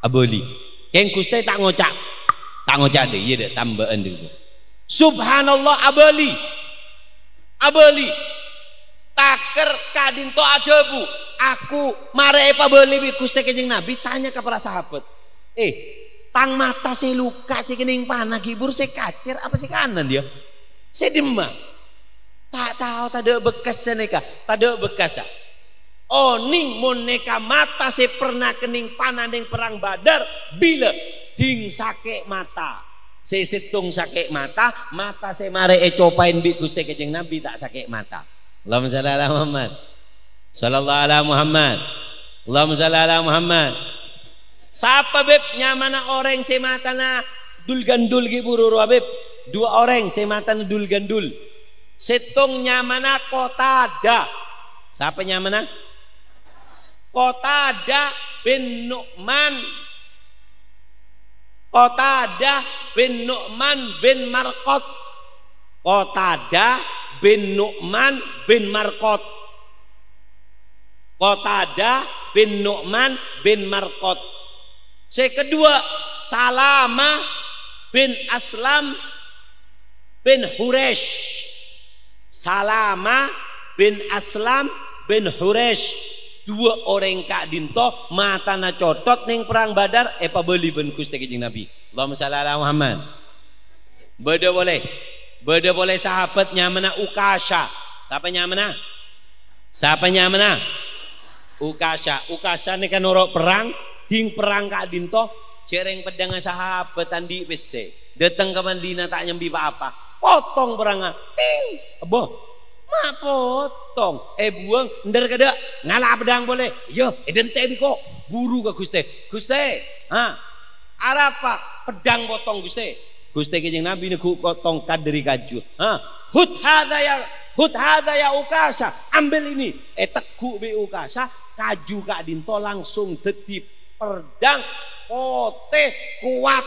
Abâli. Èng Ghustè ta' ngoca', ta' ngoca' dâ', iyâ dâ', tambâ'ân dâ'. Subhanallah, abâli. Abâli. Takèr ka'dinto adhâbu, "Aku marè èpabâli bi' Ghustè Kanjeng Nabi, tanya ka para sahabat. Eh, tang mata sè luka, sè kennèng pana, ghi' bhuru sè kacèr, apa sè kanan, yâ? Sè dimma?" "Ta' tao, tadâ' bekkassa nèka, tadâ' bekkassa." Onèng mon nèka mata sè pernah kennèng pana neng Perrang Badar, bilâ? Ding sakè' mata. Sè sèttong sakè' mata, mata sè marè ècopaèn bi' Ghustè Kanjeng Nabi ta' sakè' mata. Allahumma shalli ala Muhammad. Sallallahu ala Muhammad. Allahumma shalli ala Muhammad. Sapa, Bib, nyamana orèng sè matana dul-gandul ghi' bhuru rowa, Bib? Dua orèng sè matana dul-gandul. Sèttong nyamana Qatadah. Sapa nyamana? Qatadah bin Nu'man. Qatadah bin Nu'man bin Marqot. Qatadah bin Nu'man bin Marqot. Qatadah bin Nu'man bin Marqot. Sè kedua, Salamah bin Aslam bin Huresh. Salamah bin Aslam bin Huresh. Dua orèng ka'dinto matana cothot neng Perrang Badar, èpabâli bân Ghustè Kanjeng Nabi. Allahumma shalli ala Muhammad. Bâdâ polè. Bâdâ polè sahabat nyamana Ukasha. Sapa nyamana? Sapa nyamana? Ukasha. Ukasha nèka noro' perrang, ding perrang ka'dinto, jhâ' rèng peddhângnga sahabat andi' pèssè. Dâteng ka Madinah ta' nyambi pa-apa. Potong perrangnga. Ting! Ebo. Ma' potong. Èbuwâng, èndher kadâ'. Ngala' peddhâng polè. Iyâ, èdhântè' bi' ko. Buru ka Ghustè. "Ghustè, ha? Arapa peddhâng potong, Ghustè?" Ghustè Kanjeng Nabi neggu' ko-, tongkat dâri kaju. "Ha? Khudh hadza ya, khudh hadza ya Ukasha. Ambil ini." Èteggu' bi' Ukasha, kaju ka'dinto langsung dhâddhi peddhâng potè kowat.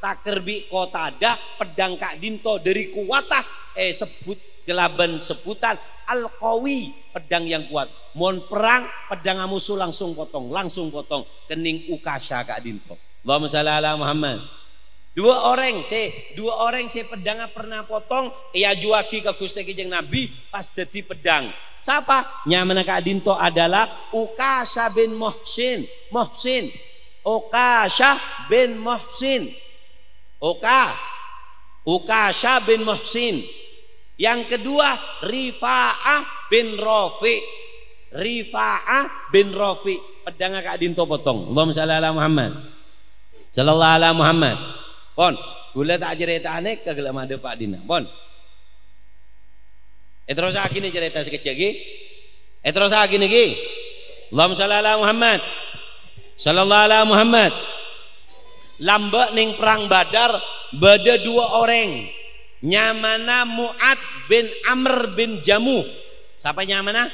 Takèr bi' Qatadah, peddhâng ka'dinto dâri kowatta èsebbhut kalabân sebbhutan Al-Qawi, peddhâng yang kuat. Mon perrang, peddhângnga moso langsung potong, langsung potong. Kennèng Ukasha ka'dinto. Allahumma shalli ala Muhammad. Dua orèng sè, dua orèng sè peddhângnga pernah potong, èajuwâghi ka Ghustè Kanjeng Nabi, pas dhâddhi peddhâng. Sapa? Nyamana ka'dinto adalah Ukasha bin Muhsin. Muhsin. Ukasha bin Muhsin. Uka-, Ukasha bin Muhsin. Yang kedua, Rifa'ah bin Rafi'. Rifa'ah bin Rafi'. Peddhângnga ka'dinto potong. Allahumma shalli ala Muhammad. Sallallahu ala Muhammad. Pon, ghulâ ta' acarèta'aghi ka ghellâ' madhâp ka'dinto. Pon. Èterrossaghi nè carèta sakejjhâ' ghi. Èterrossaghi nè ghi. Allahumma shalli ala Muhammad. Sallallahu ala Muhammad. Lambâ' neng Perrang Badar bâdâ dua orèng. Nyamana Mu'ad bin Amr bin Jamuh. Sapa nyamana?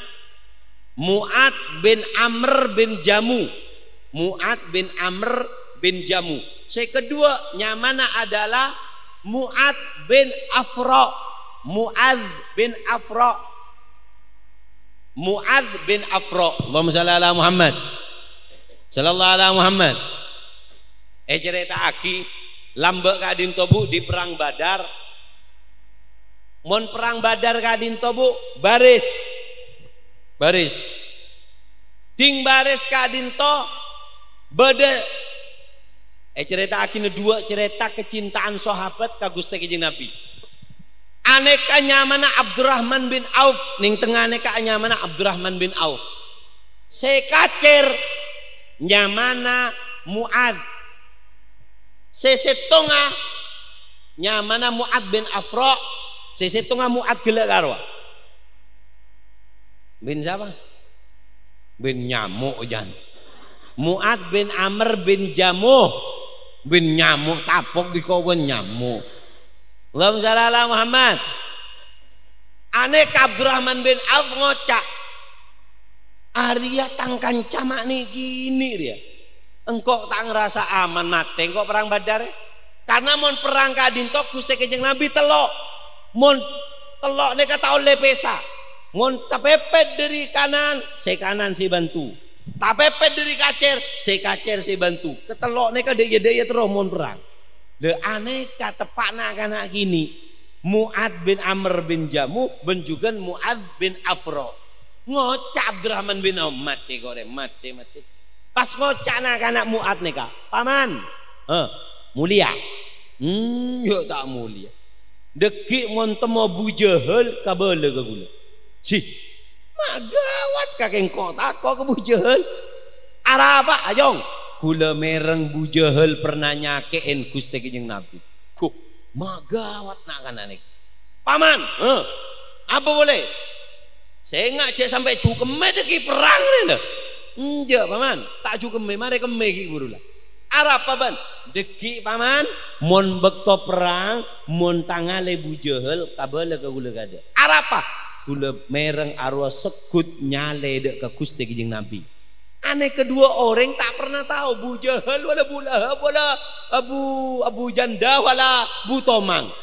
Mu'ad bin Amr bin Jamuh. Mu'ad bin Amr bin Jamuh. Sè kedua nyamana adalah Mu'ad bin Afra. Mu'ad bin Afra. Mu'ad bin Afra. Allahumma shalli ala Muhammad. Sallallahu ala Muhammad. Ècarèta'aghi lambâ' ka'dinto, Bu, di Perrang Badar. Mon Perrang Badar ka'dinto, Bu, baris. Baris. Ding baris ka'dinto bâdâ, ècarèta'aghina dua carèta kacintaan sahabat ka Ghustè Kanjeng Nabi. Anèka nyamana Abdurrahman bin Auf, neng tengnga anèka nyamana Abdurrahman bin Auf. Sè kacèr nyamana Mu'ad. Sè sèttonga nyamana Mu'ad bin Afra, sè sèttonga Mu'ad ghellâ' karowa. Bin sapa? Bin nyamo', jân. Mu'ad bin Amr bin Jamuh. Bin nyamo', tapok bi' ko' bân nyamo'. Allahumma shalli ala Muhammad. Anèka Abdurrahman bin Auf ngoca', "Arèya tang kanca ma' nè'-kènè' rèya. Engko' ta' ngarassa aman matè engko' Perrang Badar, è. Karna mon perrang ka'dinto Ghustè Kanjeng Nabi tello'. Mon tello' nèka ta' ollè pèsa. Mon tapèpèt dâri kanan, sè kanan sè bantu. Tapèpèt dâri kacèr, sè kacèr sè bhânto. Katello' nèka dâ' iyâ-dâ' iyâ terro mon perrang. Lha, anèka teppa'na kana' kènè', Mu'ad bin Amr bin Jamuh bân jhughân Mu'ad bin Afra. Ngoca' Abdurrahman bin Auf, "Matè korè, matè, matè." Pas ngoca' na'-kana' Mu'ad nèka, "Paman, heh, molèya?" "Hmm, yâ ta' molèya. Dâgghi' mon temmo Abu Jahal kabâlâ ka ghulâ." "Sih, ma' ghâwât ka kèng ko' tako' ka Abu Jahal." "Arapa, Ajong?" "Ghulâ mèreng Abu Jahal pernah nyakè'è Ghustè Kanjeng Nabi." "Ghu, ma' ghâwât na'-kana' nèka." "Paman, heh, apa polè?" "Sènga' jhâ' sampè' jhukemmè dâgghi' perrang rèya." "Enjâ', Paman, ta' jhukemmè, marè kemmè ghi' buru la." "Arapa bân?" "Dâgghi', Paman, mon bâkto perrang, mon tangalè Abu Jahal, kabâlâ ka ghulâ kaadâ'." "Arapa?" "Ghulâ mèreng arowa segghut nyalè dâ' ka Ghustè Kanjeng Nabi." Anèka duwâ' orèng ta' pernah tao, Abu Jahal wala Abu Lahab wala Abu, Abu Janda wala Abu Tomang.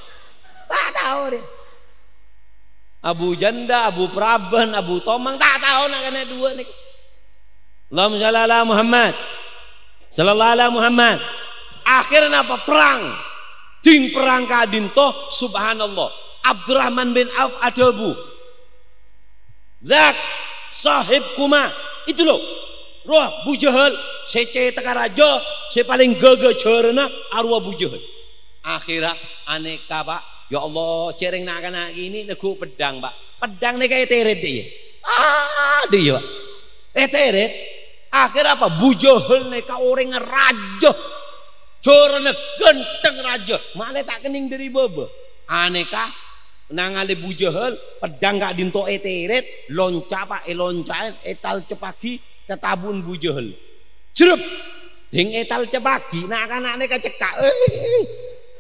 Ta' tao rè. Abu Janda, Abu Praban, Abu Tomang, ta' tao na'-kana' duwâ' nèka. Allahumma shalli ala Muhammad. Sallallahu ala Muhammad. Akhirnya apa? Perrang. Ding perrang ka'dinto, subhanallah. Abdurrahman bin Auf adhâbu, "Dzak sahibkuma, itu lo, rowa Abu Jahal, sè cèthagghâ rajâ, sè palèng ghâghâ jhârânna arowa Abu Jahal." Akhirnya anèka, Pak, "Ya Allah, jhâ' rèng na'-kana' kènè' neggu' peddhâng, Pak." Peddhâng nèka ètèrèt dâ' iyâ. Ah, dâ' iyâ, Pak. Ètèrèt. Akhirnya apa? Abu Jahal nèka orèng rajâ. Jhârânna ghântheng rajâ. Malè ta' kennèng dâri bâbâ. Anèka nangalè Abu Jahal, peddhâng ka'dinto ètèrèt, lonca', Pak, èlonca'è, ètalceppaghi ka tabu'na Abu Jahal. Jrep! Ding ètalceppaghi, na'-kana' nèka cekka'. Eh, eh, eh.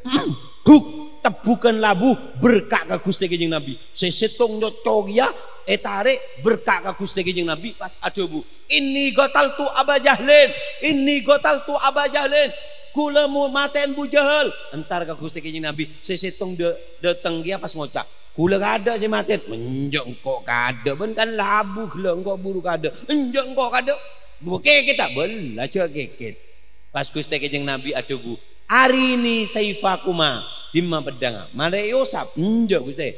Hmm. Buk, tebbughân labu, berka' ka Ghustè Kanjeng Nabi. Sè sèttong nyocco kèya, ètarè', berka' ka Ghustè Kanjeng Nabi, pas adhâbu, "Inni qataltu Aba Jahlin, inni qataltu Aba Jahlin." "Ghulâ mo-, matè'è Abu Jahal." Entar ka Ghustè Kanjeng Nabi, sè sèttong dâ-, dâteng kèya pas ngoca', "Ghulâ kaadâ' sè matè'è." "Enjâ' engko' kaadâ', bân kan labu ghellâ' engko' buru kaadâ'." "Enjâ' engko' kaadâ'." "Bâ kèkèt ta'?" "Bâlla jhâ' kèkèt." Pas Ghustè Kanjeng Nabi adhâbu, "Arini saifakuma, dimma peddhângnga?" "Marè èosap." "Enjâ', Ghustè."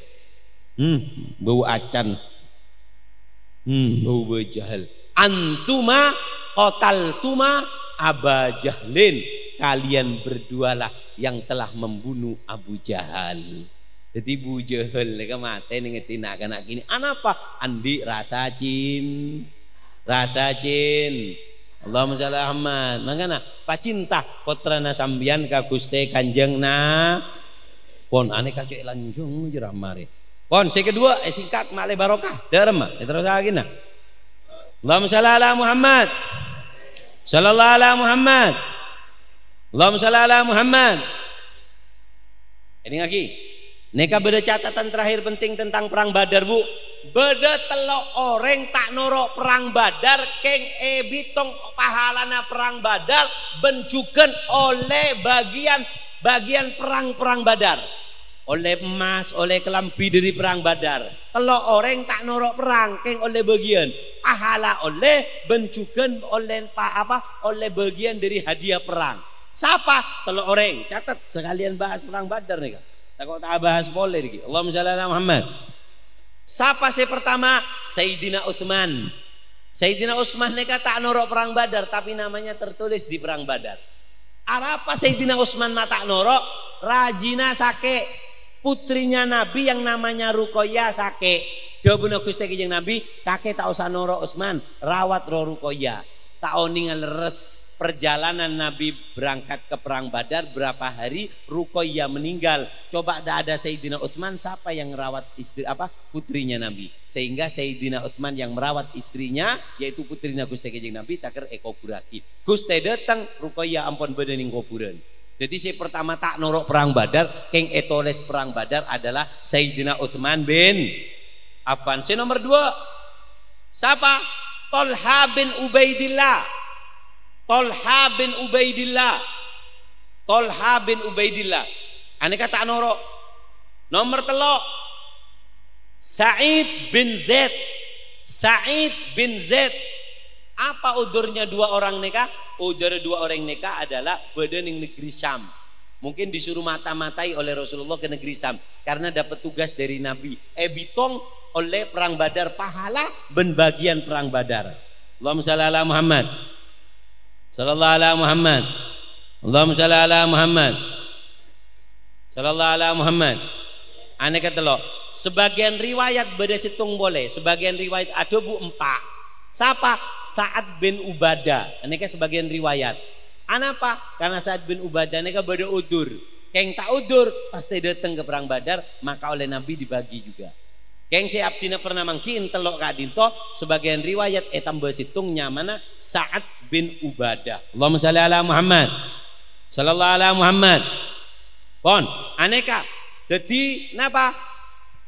Hmm, bâu acan. Hmm, bâu Abu Jahal. "Antuma qataltuma Aba Jahlin." Kalian berdualah yang telah membunuh Abu Jahal. Dhâddhi Abu Jahal nèka matè nèng ètèna' kana' kènè'. Anapa? Andi' rasa cin-, rasa cin-, Allahumma shalli ala Muhammad. Mangkana, pacinta pottrana sampèyan ka Ghustè Kanjeng Na-, pon anèka cè' lanjhâng jârâ marè. Pon, sè kedua, eh, singkat, malè barokah. Dâremma, èterrossaghina. Allahumma shalli ala Muhammad. Sallallahu ala Muhammad. Allahumma shalli ala Muhammad. Èdingngaghi. Nèka bâdâ catatan terakhir penting tentang Perang Badar, Bu. Bâdâ tello' orèng ta' noro' Perang Badar, kèng èbitong pahalana Perang Badar, bân jhughân ollè bâgiyân, bâgiyân perang-perang Badar. Ollè emmas, ollè kalambhi dâri Perang Badar. Tello' orèng ta' noro' perang, kèng ollè bâgiyân. Pahala ollè, bân jhughân ollè pa-, apa, ollè bâgiyân dâri hadiah perang. Sapa? Tello' orèng. Catet, sakalèyan bahas Perang Badar nèka. Tako' ta' bahas polè nèka. Allahumma shalli ala Muhammad. Sapa sè pertama? Sayyidina Utsman. Sayyidina Utsman nèka ta' noro' Perang Badar, tapi namanya tertulis di Perang Badar. Arapa Sayyidina Utsman ma' ta' noro'? Rajina sakè'. Putrinya Nabi yang namanya Ruqayyah sakè'. Dhâbuna Ghustè Kanjeng Nabi, "Kakè ta' osa noro' Utsman, rawat rowa Ruqayyah." Ta' onènga lerres perjalanan Nabi berangkat ke Perang Badar berapa hari, Ruqayyah meninggal. Coba ndak ada Sayyidina Utsman, siapa yang rawat istri, apa, putrinya Nabi? Sehingga Sayyidina Utsman yang merawat istrinya, yaitu putrina Ghustè Kanjeng Nabi, takèr èkobhurraghi. Ghustè dâteng, Ruqayyah ampon bâdâ nèng kobhurân. Dhâddhi sè pertama ta' noro' Perang Badar, kèng ètolès Perang Badar adalah Sayyidina Utsman bin Affan. Sè nomer dua, sapa? Tolha bin Ubaidillah. Tolha bin Ubaidillah. Tolha bin Ubaidillah. Anèka ta' noro'. Nomer tello', Sa'id bin Zaid. Sa'id bin Zaid. Apa udurnya dua orang nèka? Udur dua orang nèka adalah bâdâ neng negeri Syam. Mungkin disuruh mata-matai oleh Rasulullah ke negeri Syam karena dapat tugas dari Nabi. Èbitong oleh perang Badar, pahala bân bagian perang Badar. Allahumma shalli ala Muhammad. Sallallahu ala Muhammad. Allahumma shalli ala Muhammad. Sallallahu ala Muhammad. Anèka tello'. Sebagian riwayat bâdâ sèttong polè, sebagian riwayat adhâbu empa'. Sapa? Sa'ad bin Ubadah. Anèka sebagian riwayat. Anapa? Karena Sa'ad bin Ubadah nèka bâdâ udur. Kèng ta' udur, pas dâteng ke perang Badar, maka oleh Nabi dibagi juga. Kèng sè abdhina pernah mangghi'in tello' ka'dinto, sebagian riwayat ètambâ sèttong nyamana Sa'ad bin Ubadah. Allahumma shalli ala Muhammad. Sallallahu ala Muhammad. Pon, anèka. Dhâddhi, napa?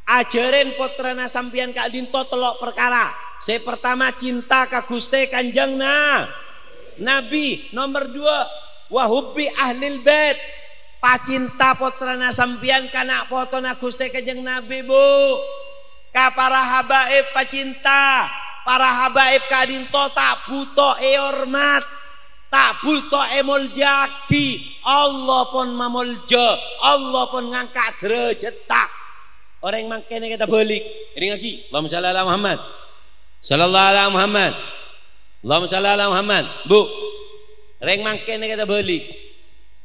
Ajhârèn pottrana sampèyan ka'dinto tello' parkara. Sè partama, cinta ka Ghustè Kanjeng Na-, Nabi. Nomer duwâ', wa hubbi ahlil bait. Pacinta pottrana sampèyan ka na' potona Ghustè Kanjeng Nabi, Bu. Ka para habaib pacinta. Para habaib ka'dinto ta' bhuto èhormat. Ta' bhuto èmoljâ'aghi, Allah pon mamoljâ, Allah pon ngangka' dârâjhâddhâ. Orèng mangkèn nèka tabâlik. Èdingngaghi, Allahumma shalli ala Muhammad. Sallallahu ala Muhammad. Allahumma shalli ala Muhammad. Bu, orèng mangkèn nèka tabâlik.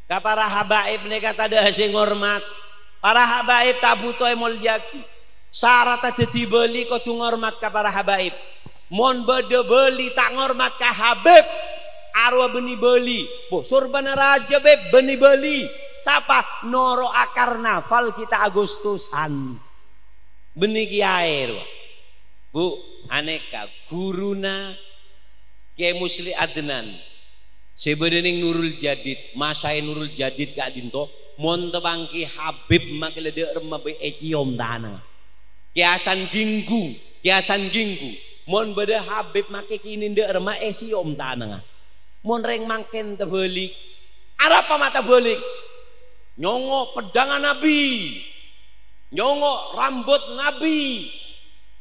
Ka para habaib nèka tadâ' sè ngormat. Para habaib ta' bhuto èmoljâ'aghi. Saratta dhâddhi bâli kodhu ngormat ka para habaib. Mon bâdâ bâli ta' ngormat ka habib, arowa bânnè bâli. Bo, sorbhâna rajâ, Bib, bânnè bâli. Sapa? Noro'a karnaval kita Agustusan. Bânnè kèyaè, rowa. Bu, anèka ghuruna Kèyaè Musli Adnan. Sè bâdâ neng Nurul Jadid, masaè Nurul Jadid ka'dinto, mon tepanggi habib makè la dâ' remma bhâi ècèyom tanangnga. Kèyasan Ginggung, Kèyasan Ginggung. Mon bâdâ habib makè kènè dâ' remma ècèyom tanangnga. Mon rèng mangkèn tabâlik. Arapa ma' tabâlik? Nyongo' peddhângnga Nabi. Nyongo' rambut Nabi.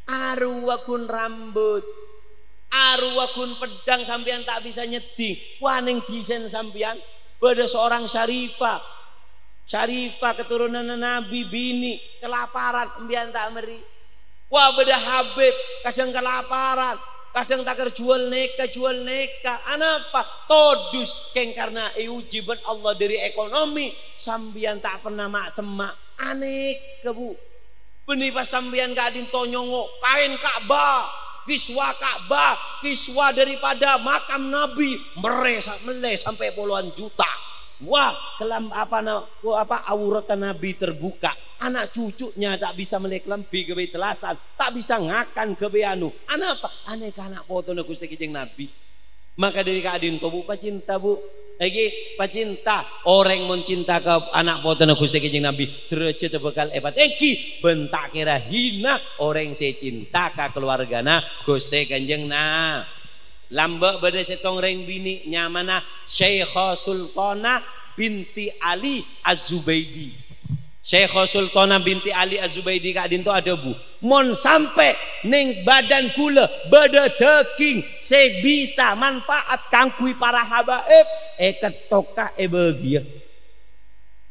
Arowa ghun rambut. Arowa ghun peddhâng sampèyan ta' bisa nyeddhing. Wa neng dhisèn sampèyan bâdâ seorang Syarifah. Syarifah keturunanna Nabi, binè' kalaparan, sampèyan ta' mèrri. Wa bâdâ habib, kadhâng kalaparan, kadhâng takèr juwâl nèka, juwâl nèka. Anapa? Todus, kèng karna èojhi bân Allah dâri ekonomi, sampèyan ta' pernah ma'-semma'. Anèka, Bu. Bânnè pas sampèyan ka'dinto nyongo' kaèn Ka'bah, kiswa Ka'bah, kiswa daripada makam Nabi, mèrrè sa-, mellè sampè' polowan juta. Wah, kelam-, apa na-, apa, auratta Nabi terbuka. Ana' cucu'na ta' bisa mellè kalambhi ghâbây tellasan, ta' bisa ngakan ghâbây anu. Anapa? Anèka ana' potona Ghustè Kanjeng Nabi. Maka dâri ka'dinto, Bu, pacinta, Bu. Èngghi, pacinta. Orèng mon cinta ka ana' potona Ghustè Kanjeng Nabi, dârâjhâddhâ bhâkal èpatèngghi, bân ta' kèra hina orèng sè cinta ka kalowargana Ghustè Kanjeng Na-, Lambâ' bâdâ sèttong rèng binè' nyamana Syaikha Sultanah binti Ali Az-Zubaidi. Syaikha Sultanah binti Ali Az-Zubaidi ka'dinto adhâbu, "Mon sampè' neng bâdân kaulâ bâdâ dâging sè bisa manfaat kaangghuy para habaib, èkettoka èbâghiyâ."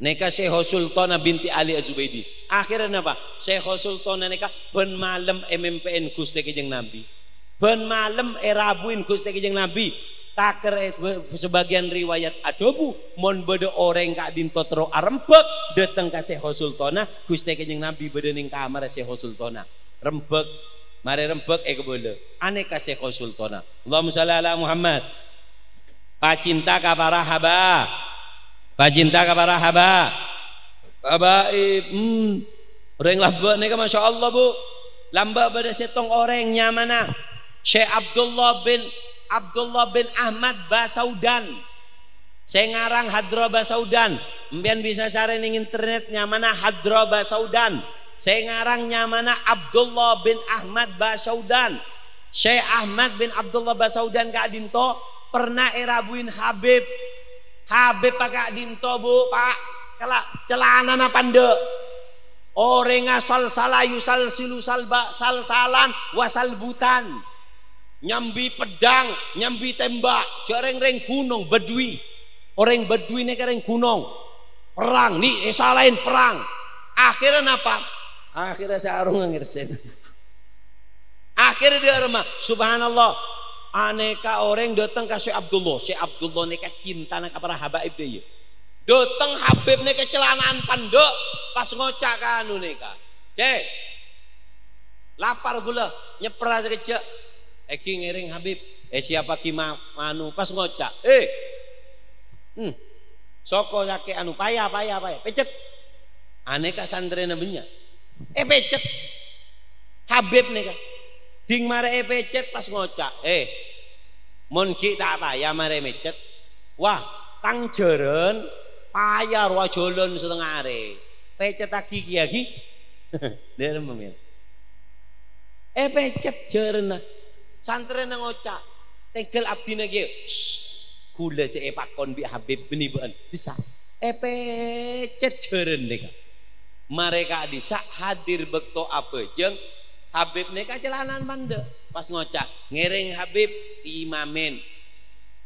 Nèka Syaikha Sultanah binti Ali Az-Zubaidi. Akhèrra napa? Syaikha Sultanah nèka bân malem èmèmpè'èn Ghustè Kanjeng Nabi. Bân malem èrabuin Ghustè Kanjeng Nabi. Takèr è-, sabâgiyân riwayat adhâbu, mon bâdâ orèng ka'dinto terro arembhâk dâteng ka Syaikha Sultanah, Ghustè Kanjeng Nabi bâdâ neng kamarra Syaikha Sultanah. Rembhâk, marè rembhâk èkabâlâ. Anèka Syaikha Sultanah. Allahumma shalli ala Muhammad. Pacinta ka para haba-, pacinta ka para haba-, habaib. Hmm. Orèng lambâ' nèka, masya Allah, Bu. Lambâ' bâdâ sèttong orèng nyamana Syekh Abdullah bin, Abdullah bin Ahmad Basaudan. Sè ngarang Hadra Basaudan. Sampèyan bisa carè neng internet nyamana Hadra Basaudan. Sè ngarang nyamana Abdullah bin Ahmad Basaudan. Syekh Ahmad bin Abdullah Basaudan ka'dinto pernah èrabuin Habib. Habib pa ka'dinto, Bu, Pa', kala-, calanana pandâ'. Orèngnga salsala yusalsilu salba-, salsalan wa salbutan. Nyambi peddhâng, nyambi tembak, jhâ' rèng-rèng ghunong, Badui. Orèng Badui nèka rèng ghunong. Perrang, ni, eh, salaèn perrang. Akhirnya napa? Akhirnya sarungnga ngèrsèn. Akhirnya dia remah, subhanallah. Anèka orèng dâteng ka Syekh Abdullah. Syekh Abdullah nèka cintana ka para habaib dâ' iyâ. Dâteng Habib nèka calana'an pandâ', pas ngoca' ka anu nèka. "Cè', lapar ghulâ, nyèpra sakejjhâ'." Èngghi ngèrèng Habib, èsiyappaghi ma-, manu, pas ngoca', "Eh, hmm, soko sakè' anu, paya, paya, paya, pècèt." Anèka santrèna bânnya'. Èpècèt. Habib nèka. Ding marè èpècèt pas ngoca', "Eh, mon ghi' ta' paya marè mècèt, wah, tang jhârân paya rowa jhâlân satengnga arè. Pècèttaghi kèya ghi." Dâremma, ya. Èpècèt jhârânna. Santrèna ngoca', "Tèngghâl abdhina kèya." "Ssst, ghulâ sè èpakon bi' Habib bânnè bâ'ân." Bisa. Èpècèt jhârân nèka. Marè ka'dhissa' hadir bâkto abhâjâng, Habib nèka calana'an pandâ'. Pas ngoca', ngèrèng Habib, imamèn.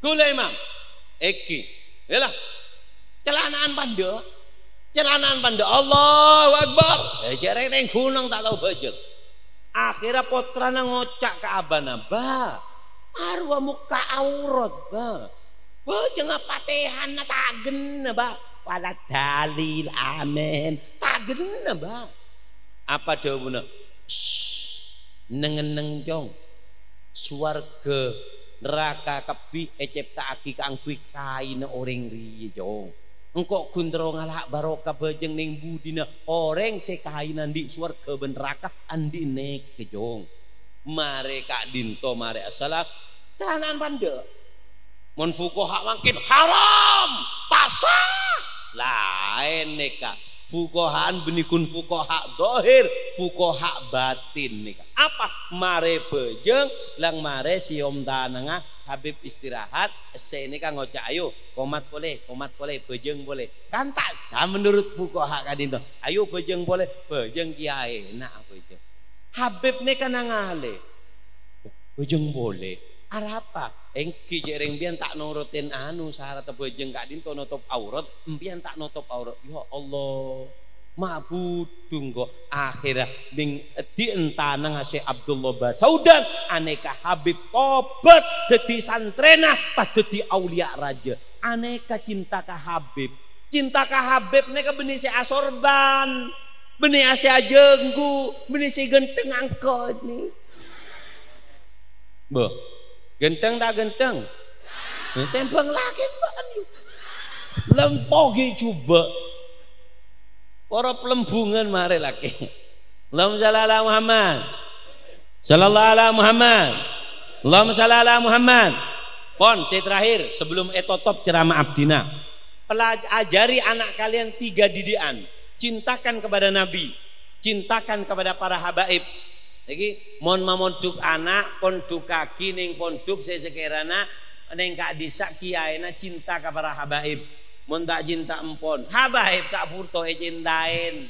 "Ghulâ imam." "Èngghi." Yâ la. Calana'an pandâ'. Calana'an pandâ'. "Allahu Akbar." Eh, jhâ' rèng-rèng ghunong ta' tao bhâjâng. Akhirnya pottrana ngoca' ka abana, "Ba, arowa mokka' aurat, Ba. Bhâjângnga Fatihana ta' ghenna, Ba. Waladdallin, amin. Ta' ghenna, Ba." Apa dhâbuna? "Ssst, neng-enneng, Cong. Sowarghâ, naraka kabbhi ècèpta'aghi kaangghuy kaènna orèng rèya, Cong. Engko' ghun terro ngala' barokah bhâjâng neng budina orèng sè kaènna andi' sowarghâ bân naraka andi' nèka, Cong." Marè ka'dinto, marè assalam, calana'an pandâ'. Mon fuqaha mangkèn haram, ta' sah. Laèn nèka. Fuqaha'an bânnè ghun fuqaha dhahir, fuqaha batin nèka. Apa? Marè bhâjâng, lèng marè sèyom tanangnga, Habib istirahat, sè nèka ngoca', "Ayo, komat polè, komat polè, bhâjâng polè." Kan ta' sah menurut fuqaha ka'dinto. "Ayo bhâjâng polè, bhâjâng kèya èna' bhâjâng." Habib nèka nangalè. Bhâjâng polè. Arapa? Èngghi cè' rèng empèyan ta' norotin anu, saratta bhâjâng ka'dinto notop aurat, empèyan ta' notop aurat. Ya Allah, ma' budhu engko'. Akhirnya, neng èdhi' èntanangnga Syekh Abdullah Basaudan, anèka Habib tobat dhâddhi santrèna, pas dhâddhi auliya rajâ. Anèka cinta ka Habib. Cinta ka Habib nèka bânnè sè asorban, bânnè sè ajânggu, bânnè sè ghântheng angkoni. Bo, ghântheng ta' ghântheng? Tèmbhâng lakè bân. Lempo ghi' jhubâ'. Para plembungan marè lakè. Allahumma shalli ala Muhammad. Sallallahu ala Muhammad. Allahumma shalli ala Muhammad. Pon, sè terakhir, sebelum ètotop ceramah abdhina. Pela-, ajari anak kalian tiga didikan. Cintakan kepada Nabi. Cintakan kepada para habaib. Nèka, mon mamondhuk ana', pondhukkaghi neng pondhuk sè sakèrana neng ka'dhissa' kèyaèna cinta ka para habaib. Mon ta' cinta empon, habaib ta' buto ècintaèn.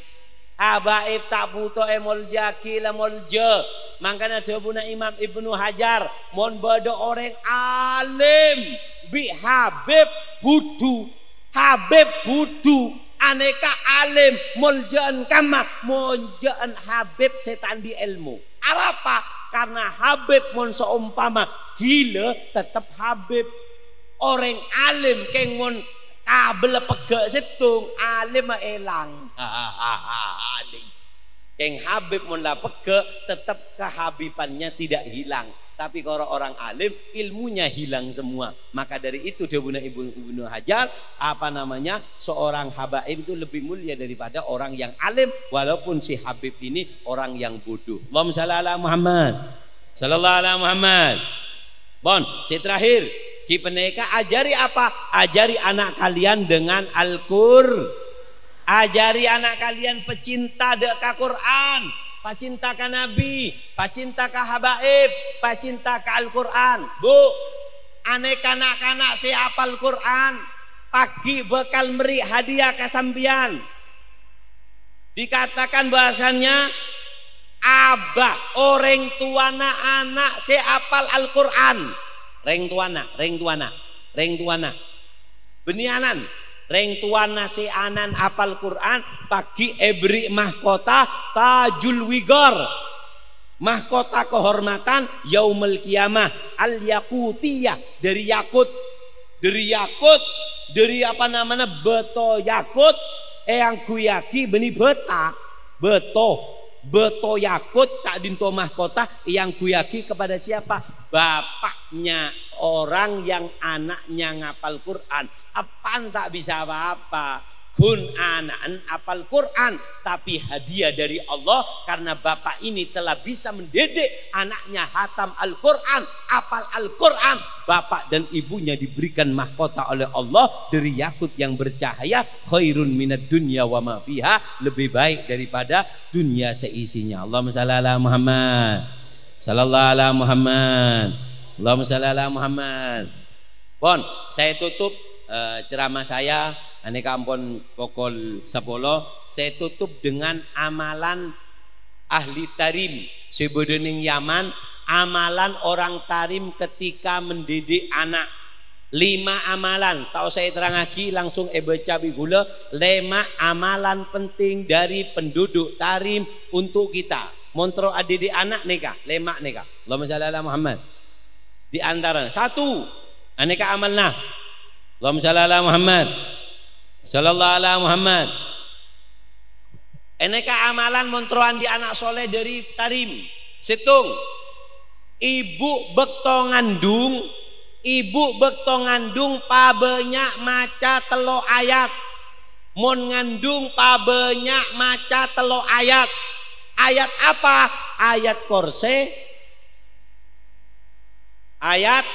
Habaib ta' buto èmoljâ'aghi, la moljâ. Mangkana dhâbuna Imam Ibnu Hajar, "Mon bâdâ orèng alim bi' Habib budhu, Habib budhu, anèka alim, moljâ'ân kamma, moljâ'ân Habib sè ta' andi' èlmo." Arapa? Karna Habib mon saompama ghilâ, tettep Habib. Orèng alim kèng mon kabellâ pegghâ' sèttong, alimma èlang. Kèng Habib mon la pegghâ', tettep kehabibannya tidak hilang. Tapi kalau orang alim, ilmunya hilang semua. Maka dari itu, dhâbuna Ibnu, Ibnu Hajar, apa namanya, seorang habaib itu lebih mulia daripada orang yang alim, walaupun si Habib ini orang yang bodoh. Allahumma shalli ala Muhammad. Sallallahu ala Muhammad. Pon, sè terakhir, ghi' panèka ajari apa? Ajari anak kalian dengan Al-Qur-, ajari anak kalian pecinta dâ' ka Qur'an, pecinta ka Nabi, pecinta ka habaib, pecinta ka Al-Qur'an. Bu, anèka na'-kana' sè apal Qur'an, pagghi' bhâkal mèrri' hadiah ka sampèyan. Dikatakan bahasanya Abâ, orèng towana ana' sè apal Al-Qur'an. Rèng towana, rèng towana, rèng towana. Bânnè ana'na, rèng towana sè ana'na apal Qur'an, paghi' èberri' mahkota Tajul Wigar. Mahkota kehormatan Yaumul Qiyamah, Al-Yaqutiyah, dâri yakut. Dâri yakut, dâri apa namanya, bâto yakut, èangghuyyaghi bânnè bâta. Bâto, bâto yakut ka'dinto mahkota èangghuyyaghi kepada siapa? Bapaknya orang yang anaknya ngapal Quran. Eppa'na ta' bisa apa-apa. Ghun ana'na apal Quran, tapi hadiah dari Allah karena bapak ini telah bisa mendidik anaknya hatam Al-Quran, apal Al-Quran. Bapak dan ibunya diberikan mahkota oleh Allah dari yakut yang bercahaya, khairun minad dunya wa ma fiha, lebih baik daripada dunia seisinya. Allahumma shalli ala Muhammad. Sallallahu ala Muhammad. Allahumma shalli ala Muhammad. Pon, saya tutup, eh, ceramah saya, anèka ampon pokol sepuluh, saya tutup dengan amalan ahli Tarim sè bâdâ neng Yaman, amalan orang Tarim ketika mendidik anak. Lima amalan, ta' osa èterrangngaghi, langsung èbâca bi' ghulâ, lèma' amalan penting dari penduduk Tarim untuk kita. Mon terro adidik ana' nèka, lèma' nèka. Allahumma shalli ala Muhammad. Di antara, satu, anèka amalna. Allahumma shalli ala Muhammad. Sallallahu ala Muhammad. Anèka amalan mon terro andi' ana' soleh dâri Tarim. Sèttong, ibu bâkto ngandung, ibu bâkto ngandung pabânnya' maca tello' ayat. Mon ngandung pabânnya' maca tello' ayat. Ayat apa? Ayat Kursi. Ayat,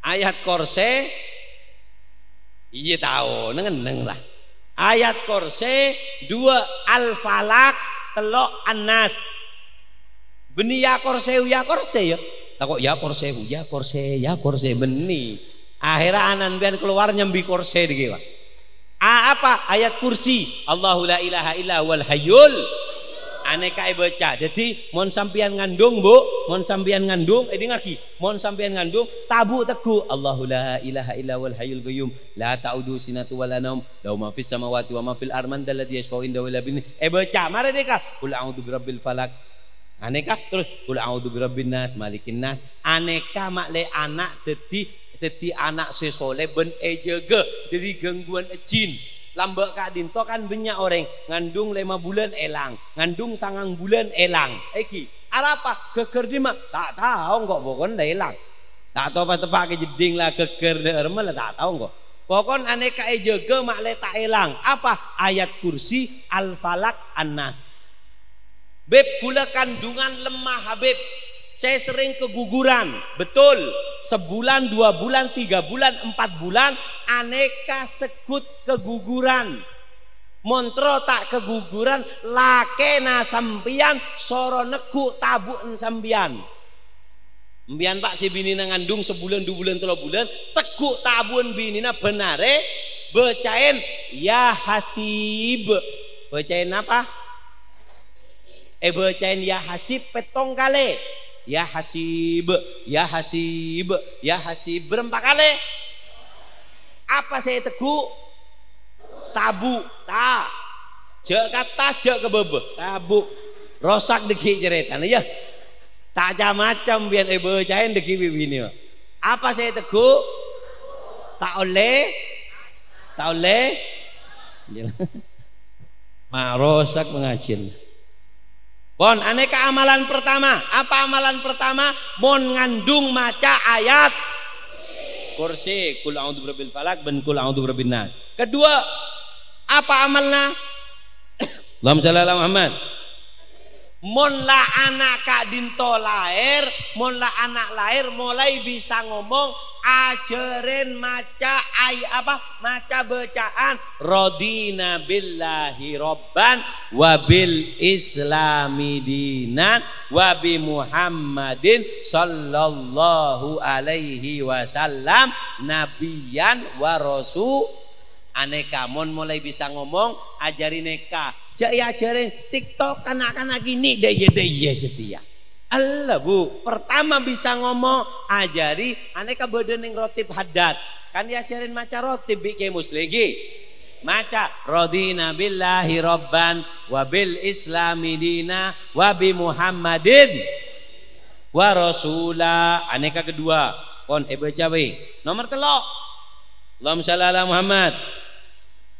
ayat Kursi. Iyâ, tao, neng-enneng la. Ayat Kursi, dua Al-Falaq, tello' An-Nas. Bânnè ya Kursi, ya Kursi, ya. Tako' ya Kursi, ya Kursi, ya Kursi, bânnè. Akhirnya ana'na sampèyan keluar nyambi Kursi dâgghi', Pak. A-, apa? Ayat Kursi. Allahu la ilaha illa huwal hayyul. Anèka èbâca. Dâddhi, mon sampèyan ngandung, Bu, mon sampèyan ngandung, èdingngaghi. Mon sampèyan ngandung, tabu' tegghu'. Allahu la ilaha illa huwal hayyul qayyum. La ta'khudzuhu sinatun wa la naum. Lahu ma fis samawati wa ma fil ardh. Man dzalladzi yasyfa'u 'indahu illa bi'idhnih. Èbâca. Marè nèka. Qul a'udzu birabbil falaq. Anèka terros, "Qul a'udzu birabbin nas, malikin nas." Anèka ma'lè ana' dâddhi, dâddhi ana' sè soleh bân èjâgâ dâri gangguan jin. Lambâ' ka'dinto kan bânnya' orèng ngandung lèma bulân èlang, ngandung sangang bulân èlang. Èngghi, arapa? Ghâggâr dimma? Ta' tao engko', pokon la èlang. Ta' tao pas teppa' ka jeddhing la ghâggâr dâ' remma la ta' tao engko'. Pokon anèka èjâgâ ma'lè ta' èlang. Apa? Ayat Kursi, Al-Falaq, An-Nas. Bib, ghulâ kandungan lemah, Habib. Saya sering keguguran. Betul. Sebulan, dua bulan, tiga bulan, empat bulan, anèka segghut keguguran. Mon terro ta' keguguran, lakèna sampèyan soro negghu' tabu'na sampèyan. Sampèyan, Pak, sè binèna ngandung sabulân, du bulân, tello bulân, tegghu' tabu'na binèna bân arè, bâcaèn Ya Hasib. Bâcaèn apa? Èbâcaèn Ya Hasib pèttong kalè. Ya Hasib, Ya Hasib, Ya Hasib. Bârâmpa kalè? Apa sè ètegghu'? Tabu'. Ta-, jâ' ka attas, jâ' ka bâbâ. Tabu'. Rosak dâgghi' carètana, yâ. Ta' ca-macem biyân èbâcaèn dâgghi' bi' binè, Pak. Apa sè ètegghu'? Ta' ollè? Ta' ollè? Ma' rosak pangajiyân. Pon, anèka amalan pertama. Apa amalan pertama? Mon ngandung maca ayat Kursi, Qul a'udzu birabbil falaq bân Qul a'udzu birabbin nas. Kedua, apa amalna? Allahumma shalli ala Muhammad. Mon la ana' ka'dinto laèr, mon la ana' laèr molaè bisa ngomong, ajhârân maca ay-, apa, maca bâcaan, "Radina billahi rabban, wa bil islami dinan, wa bi Muhammadin sallallahu alaihi wasallam nabiyyan wa rasu-," anèka, mon molaè bisa ngomong, ajhâri nèka. Jhâ' èajhâri TikTok na'-kana' kènè', dâ' iyâ, dâ' iyâ satèya. Ella, Bu, pertama bisa ngomong, ajhâri, anèka bâdâ neng Rotib Haddad. Kan èajhâri maca Rotib bi' Kè Muslim, ghi? Maca, "Radina billahi rabban, wa bil islami dina, wa bi Muhammadin wa rasula." Anèka kedua, pon èbâca bhâi. Nomer tello'. Allahumma shalli ala Muhammad.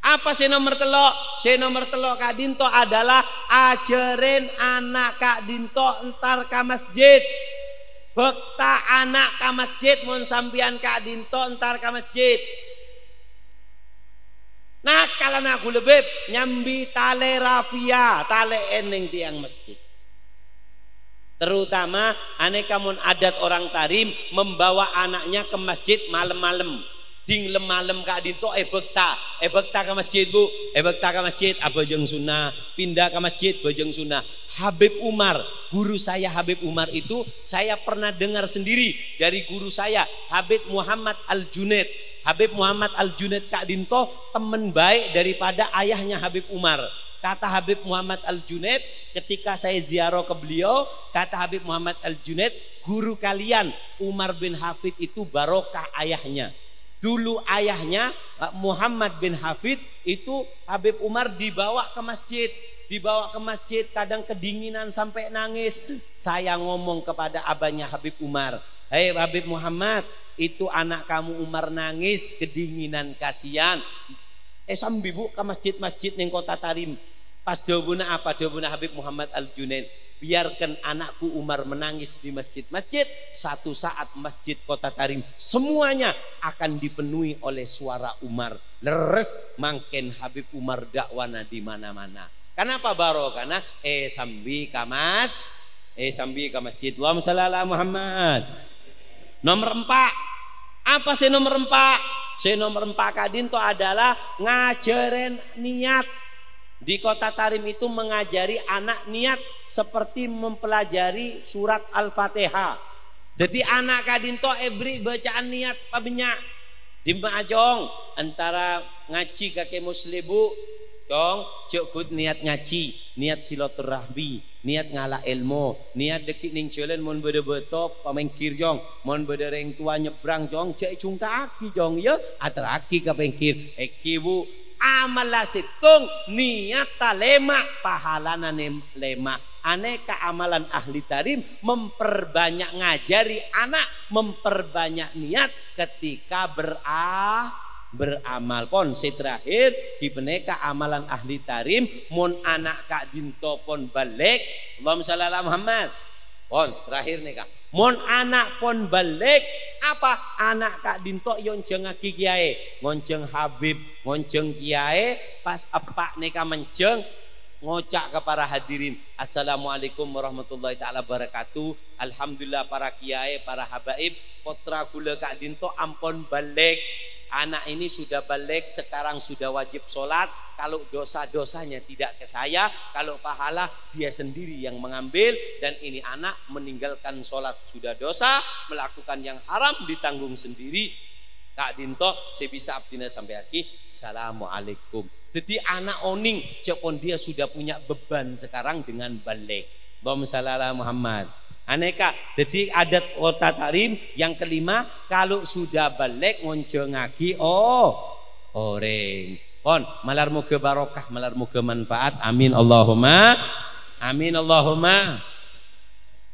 Apa sè nomer tello'? Sè nomer tello' ka'dinto adalah ajhâri ana' ka'dinto entar ka masjid. Bhâkta ana' ka masjid, mon sampèyan ka'dinto entar ka masjid. Nakalana ghulâ, Bib, nyambi talè rafia, talè ènèng tèyang masjid. Terutama anèka mon adat orang Tarim membawa anaknya ke masjid malem-malem. Ding lem-malem ka'dinto èbhâkta, èbhâkta ka masjid, Bu, èbhâkta ka masjid, abhâjâng sunnah, pindah ka masjid, bhâjâng sunnah. Habib Umar, guru saya Habib Umar itu, saya pernah dengar sendiri dari guru saya, Habib Muhammad Al-Junaid. Habib Muhammad Al-Junaid ka'dinto teman baik daripada ayahnya Habib Umar. Kata Habib Muhammad Al-Junaid, ketika saya ziarah ke beliau, kata Habib Muhammad Al-Junaid, "Guru kalian, Umar bin Hafid itu barokah ayahnya." Dulu ayahnya, eh, Muhammad bin Hafid itu Habib Umar dibawa ke masjid. Dibawa ke masjid, kadang kedinginan sampai nangis. Saya ngomong kepada abahnya Habib Umar, "Hei Habib Muhammad, itu anak kamu Umar nangis, kedinginan, kasihan." Èsambi, Bu, ka masjid-masjid neng Kota Tarim. Pas dhâbuna apa? Dhâbuna Habib Muhammad Al-Junaid, "Biarkan anakku Umar menangis di masjid-masjid. Satu saat masjid Kota Tarim semuanya akan dipenuhi oleh suara Umar." Lerres mangkèn Habib Umar dakwana di mana-mana. Kenapa? Barokahna èsambi ka mas-, èsambi ka masjid. Allahumma shalli ala Muhammad. Nomor empat. Apa sè nomor empat? Sè nomor empat ka'dinto adalah ngajhâri niat. Di Kota Tarim itu mengajari anak niat seperti mempelajari surat Al-Fatihah. Dhâddhi ana' ka'dinto èberri' bâcaan niat pabânnya'. Dimma'a, Cong? Antara ngajhi ka Kè Muslim, Bu. Cong, jhâ' ghut niat ngajhi, niat silaturahmi, niat ngala' èlmo, niat dhâggi' neng jhâlân mon bâdâ bâto, pamèngghir, Cong. Mon bâdâ rèng towa nyèbrang, Cong, jhâ' èjhungka'aghi, Cong, yâ, aterraghi ka pèngghir. Èngghi, Bu, amalla sèttong, niatta lèma', pahalana nem-, lèma'. Anèka amalan ahli Tarim memperbanyak ngajhâri ana', memperbanyak niat ketika bera-, beramal. Pon, sè terakhir, ghi panèka amalan ahli Tarim, mon ana' ka'dinto pon balig, Allahumma shalli ala Muhammad. Pon, terakhir nèka. Mon ana' pon balig, apa? Ana' ka'dinto èonjhângaghi kèyaè, ngonjhâng habib, ngonjhâng kèyaè, pas eppa' nèka menjheng, ngoca' ka para hadirin, "Assalamualaikum warahmatullahi ta'ala wabarakatuh. Alhamdulillah, para kèyaè, para habaib, pottra ghulâ ka'dinto ampon balig. Anak ini sudah balig, sekarang sudah wajib sholat. Kalau dosa-dosanya tidak ke saya, kalau pahala dia sendiri yang mengambil, dan ini anak meninggalkan sholat sudah dosa, melakukan yang haram ditanggung sendiri." Ka'dinto sè bisa abdhina sampèyaghi, "Assalamualaikum." Dhâddhi ana' onèng, jhâ' pon dia sudah punya beban sekarang dengan balig. Allahumma shalli ala Muhammad. Anèka, dhâddhi adat Kota Tarim yang kelima, kalau sudah balig ngonjhângaghi, oh, orèng. Pon, malar moghâ barokah, malar moghâ manfaat. Amin, Allahumma. Amin, Allahumma.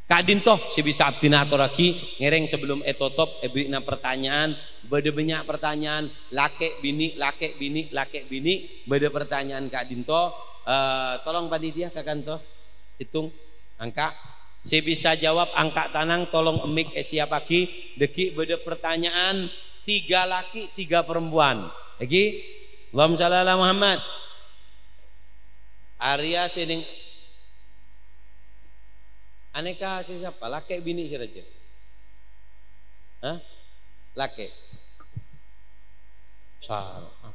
Ka'dinto sè bisa abdhina atorraghi, ngèrèng sebelum ètotop, èberri'na pertanyaan, bâdâ bânnya' pertanyaan, lakè' binè', lakè' binè', lakè' binè', bâdâ pertanyaan ka'dinto, eh, tolong panitia ka kanto, ètong, angka'. Sè bisa jawab, angka' tanang, tolong mic èsiapaghi, dhâggi' bâdâ pertanyaan, tiga laki, tiga perempuan. Èngghi? Allahumma shalli ala Muhammad. Arèya sè neng-, anèka sè sapa? Lakè' binè' sè rajâ? Hah? Lakè'. Sar-, ah.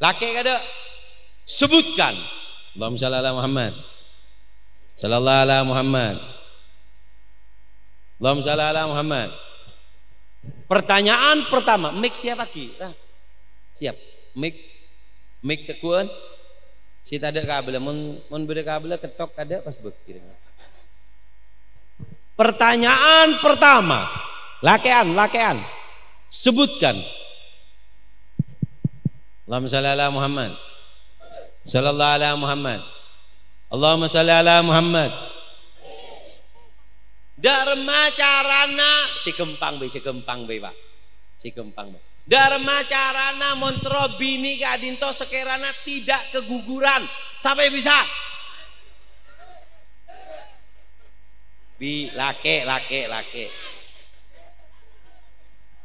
Lakè' kadâ'. Sebutkan. Allahumma shalli ala Muhammad. Shallallahu ala Muhammad. Allahumma shalli ala Muhammad. Pertanyaan pertama, mic siapaghi? Ra. Siap. Mic. Mik tegghu'ân. Sè tadâ' kabellâ, mon, mon bâdâ kabellâ, kettok tadâ' pas bâgi. Pertanyaan pertama. Lakè'an, lakè'an. Sebutkan. Allahumma shalli ala Muhammad. Sallallahu ala Muhammad. Allahumma shalli ala Muhammad. Dâ' remma carana, sè ghâmpang bhâi, sè ghâmpang bhâi, Pak. Sè ghâmpang bhâi. Dâ' remma carana mon terro binè ka'dinto sakèrana tidak keguguran. Sapa sè bisa? Bi-, lakè', lakè', lakè'.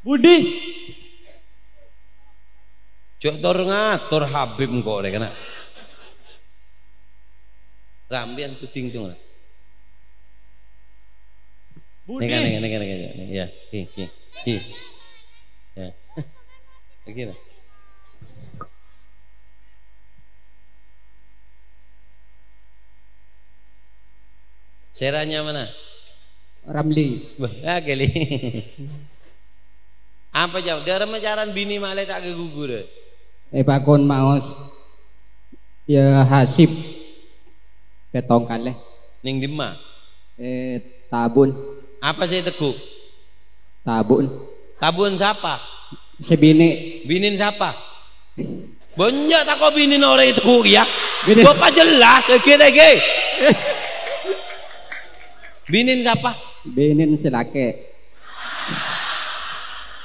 Budi. Jhâ' tor-ngator Habib engko' rè, kana'. Rampèyan buding dong. Budi. Nèka, nèka, nèka, nèka, nèka. Ya, ki, ki, ki. Ya. Lagi lah. Sèrana mana? Ramli. Bâh, ah, kèli. Apa jawab? Dâ' remma carana binè malè ta' keguguran. Èpakon maos. Ya Hasib. Pèttong kalè. Nèng dimma? Eh, Tabun. Apa sè tegghu'? Tabun. Tabun sapa? Sè binè. Binèn sapa? Bânnya' tako' binèn orèng tegghu' kèya. Binèn. Bapa jelas, èghi, èghi. Binèn sapa? Binèn sè lakè'.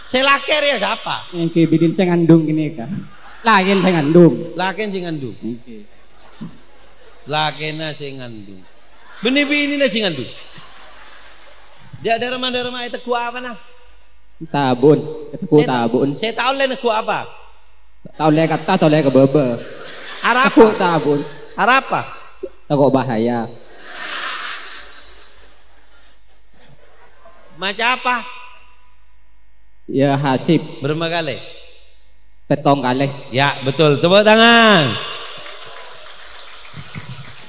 Sè lakè' rèya sapa? Èngghi binèn sè ngandung kènè, Kak. Lakèn sè ngandung. Lakèn sè ngandung. Èngghi. Lakèna sè ngandung. Bânnè binèna sè ngandung. Jhâ' dâ' remma-dâ' remma ètegghu' apana? Tabun. Ètegghu' Sè ta-, tabun. Sè ta' ollè negghu' apa? Ta' ollè kata, ta' ollè ka bâbâ. Arapa? Ètegghu' tabun. Arapa? Tako' bahaya. Maca apa? Ya Hasib. Bârâmma kalè? Pèttong kalè. Ya, betul. Tepuk tangan.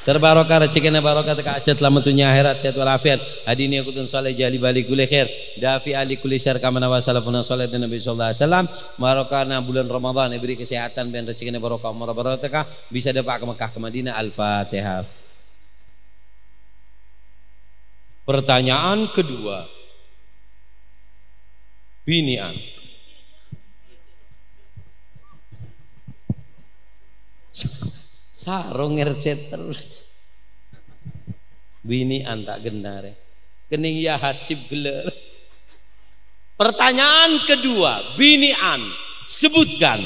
Terbarokah, rejhekkèna barokah, teka' ajhât, selamet dunnya akhèrat, sehat walafiat. Hadini akutun saleh, jali bali kulli khair. Dafi'a li kulli syarr kama nawa salafuna salih dan Nabi sallallahu alaihi wasallam. Barokahna bulân Ramadan, èberri' kasèhadhân bân rejhekkèna barokah, umrah barokah, bisa dâpa' ka Mekkah, ka Madinah. Al-Fatihah. Pertanyaan kedua, binè'an. Sarong ngèrset terus. Binè'an ta' ghennarè. Kenning ya Hasib ghellâ'. Pertanyaan kedua, binè'an. Sebutkan.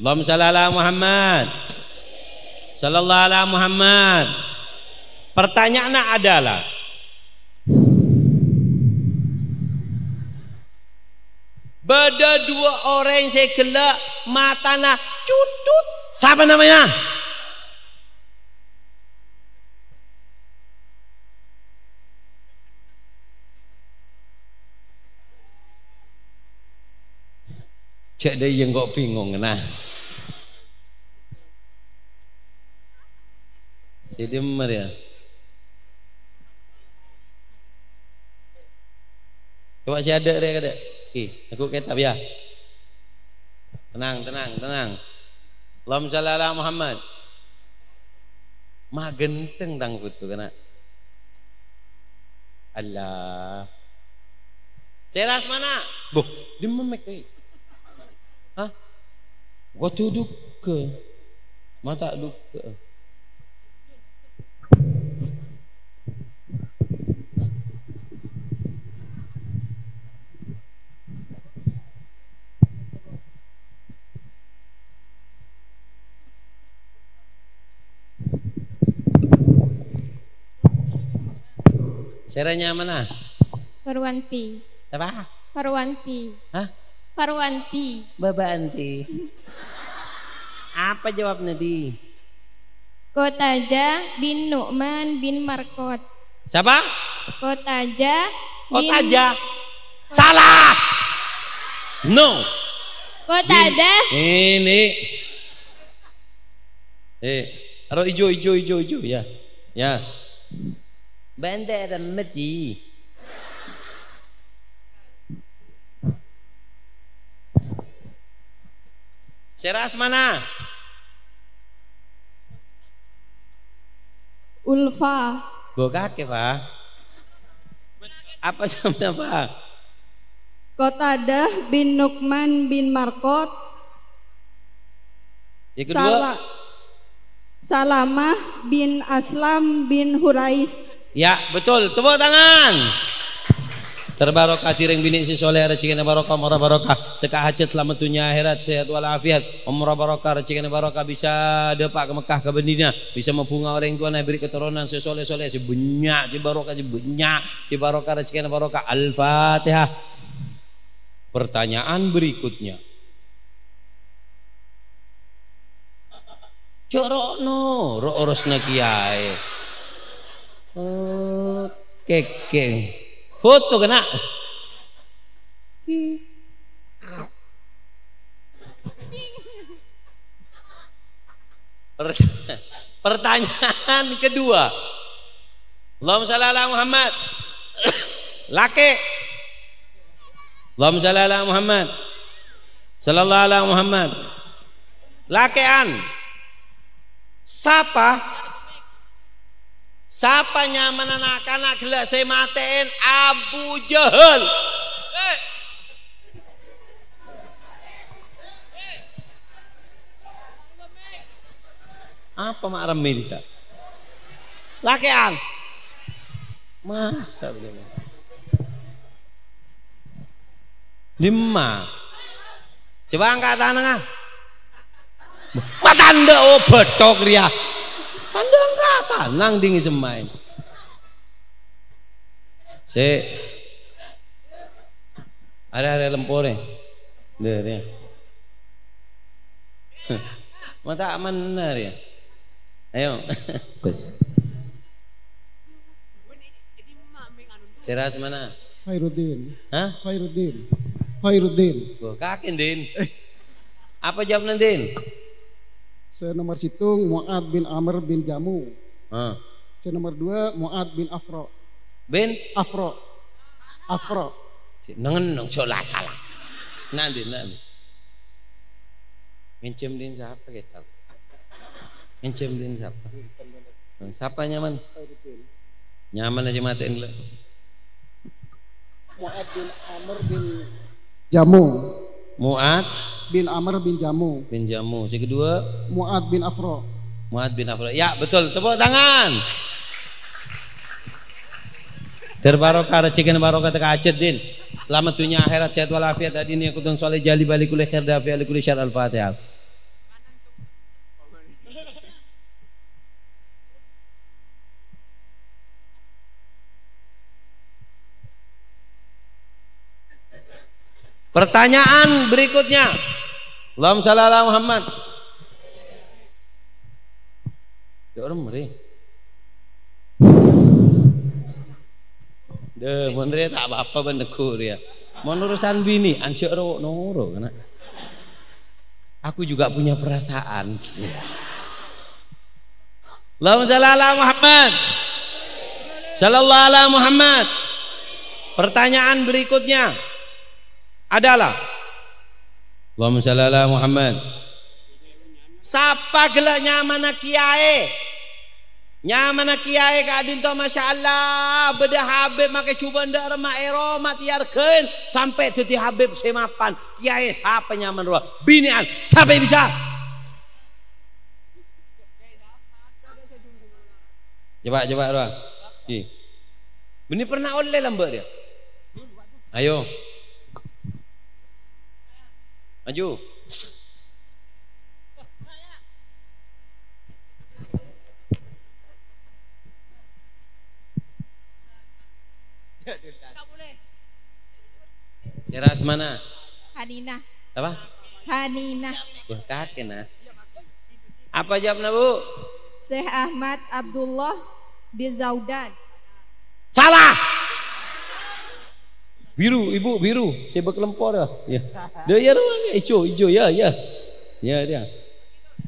Allahumma shalli ala Muhammad. Sallallahu ala Muhammad. Pertanyaannya adalah, bâdâ dua orèng sè ghellâ' matana cutut. Sapa namanya? Cè' dâ' iyâ engko' bingung, nah. Sè dimma rèya? Coba sè adâ' rè, kadâ'. Ki, aku kètab ya. Tenang, tenang, tenang. Allahumma shalli ala Muhammad. Ma' ghântheng tang putu kana'. Allah. Sèra asmana? Boh, dimma mèk, eh? Hah? Kodhu dhugghâ. Ma' ta' dhugghâ. Sèra nyamana? Parwanti. Apa? Parwanti. Hah? Parwanti. Baba Anti. Apa jawabnya, Di? Kotaja bin Nu'man bin Markot. Siapa? Kotaja bin Kotaja. Salah. No. Kotada. Bin. Ini. Eh, aro ijo, ijo, ijo, ijo, ya. Ya. Bente ada meci. Sèra asmana? Fa. Bo kakè, Fa. Apa namanya, Fa? Qatadah bin Nu'man bin Marqad. Yang kedua? Sala-, Salamah bin Aslam bin Hurais. Ya, betul. Tepuk tangan. Terbarokah dhi rèng binè' sè soleh, rejhekkèna barokah, omorra barokah, tekka hajat, salamet dhunnya akhèrat, sehat walafiat, omorra barokah, rejhekkèna barokah, bisa dâpa' ka Mekkah, ka Madinah, bisa mabhunga orèng towana, èberri' katoronan sè soleh-soleh, sè bânnya', sè barokah, sè bânnya', sè barokah, rejhekkèna barokah. Al-Fatihah. Pertanyaan berikutnya. Jhâ' ro'-noro' orosanna kèyaè. Oh, kèkè. Foto kèna. Per-, pertanyaan kedua. Allahumma shalli ala Muhammad. Lakè'. Allahumma shalli ala Muhammad. Sallallahu ala Muhammad. Lakè'an. Sapa? Sapa nyamana na'-kana' ghellâ' sè matè'èn Abu Jahal? Apa ma' rammè, Lisa? Lakè'an. Masa bhâdhân? Dimma? Coba angka' tanangnga. Wah, tandhâ, oh, bâthok rèya. Tandhâ angka' tanang dingin semain. Sè. Arè-arè lempo rè. Dâ rè. Mata aman rè. Ayo. Bes. Sè ras mana? Khairuddin. Hah? Khairuddin. Khairuddin. Wah, kakè, Din. Apa jawabnya, Din? Sè nomor sèttong, Mu'ad bin Amr bin Jamu. Hah. Sè nomor dua, Mu'ad bin Afro. Bin? Afro. Afro. Sè nengen nong, sè la sala. Nanti, nanti. Nginjhâm Din sapa, ghi' tao? Nginjhâm Din sapa? Sapa nyamana? Nyamana sè matè'èn ghellâ'. Mu'ad bin Amr bin Jamu. Mu'ad? Bin Amr bin Jamu. Bin Jamu. Sè kedua? Mu'ad bin Afro. Mu'ad bin Afro. Ya, betul. Tepuk tangan. Terbarokah, rejhekkèna barokah, tekka hajat, Din. Salamet dhunnya akhèrat, sehat walafiat, adina kutun soleh, jali bali kulli khair, dafi ali kulli syar. Al-Fatihah. Pertanyaan berikutnya. Allahumma shalli ala Muhammad. Ya, orang meri. Deh, mon rè ta' apa-apa bân neggu' rèya. Mon urusan binè', anjhâ' ro'-noro', kana'. Aku juga punya perasaan. Allahumma shalli ala Muhammad. Sallallahu ala Muhammad. Pertanyaan berikutnya adalah, Allahumma shalli ala Muhammad. Sapa ghellâ' nyamana kèyaè? Nyamana kèyaè ka'dinto, masyaallah, bâdâ Habib makè jhubâ' dâ' remma è roma èarghâin sampè' dhâddhi Habib sè mapan. Kèyaè sapa nyamana rowa? Binè'an, sapa bisa? Coba, coba, rowa. Ki. Bânnè pernah ollè lambâ' dia? Ayo. Maju. Sè ras mana? Haninah. Apa? Haninah. Wah, kakè, nah. Apa jawabnya, Bu? Syekh Ahmad Abdullah bin Zaudan. Salah. Biru, Ibu, biru. Sè bâk lempor, ya. Ya. Dâ, ya, rowa, ya. Ijo, ijo, ya, ya. Ya, dia.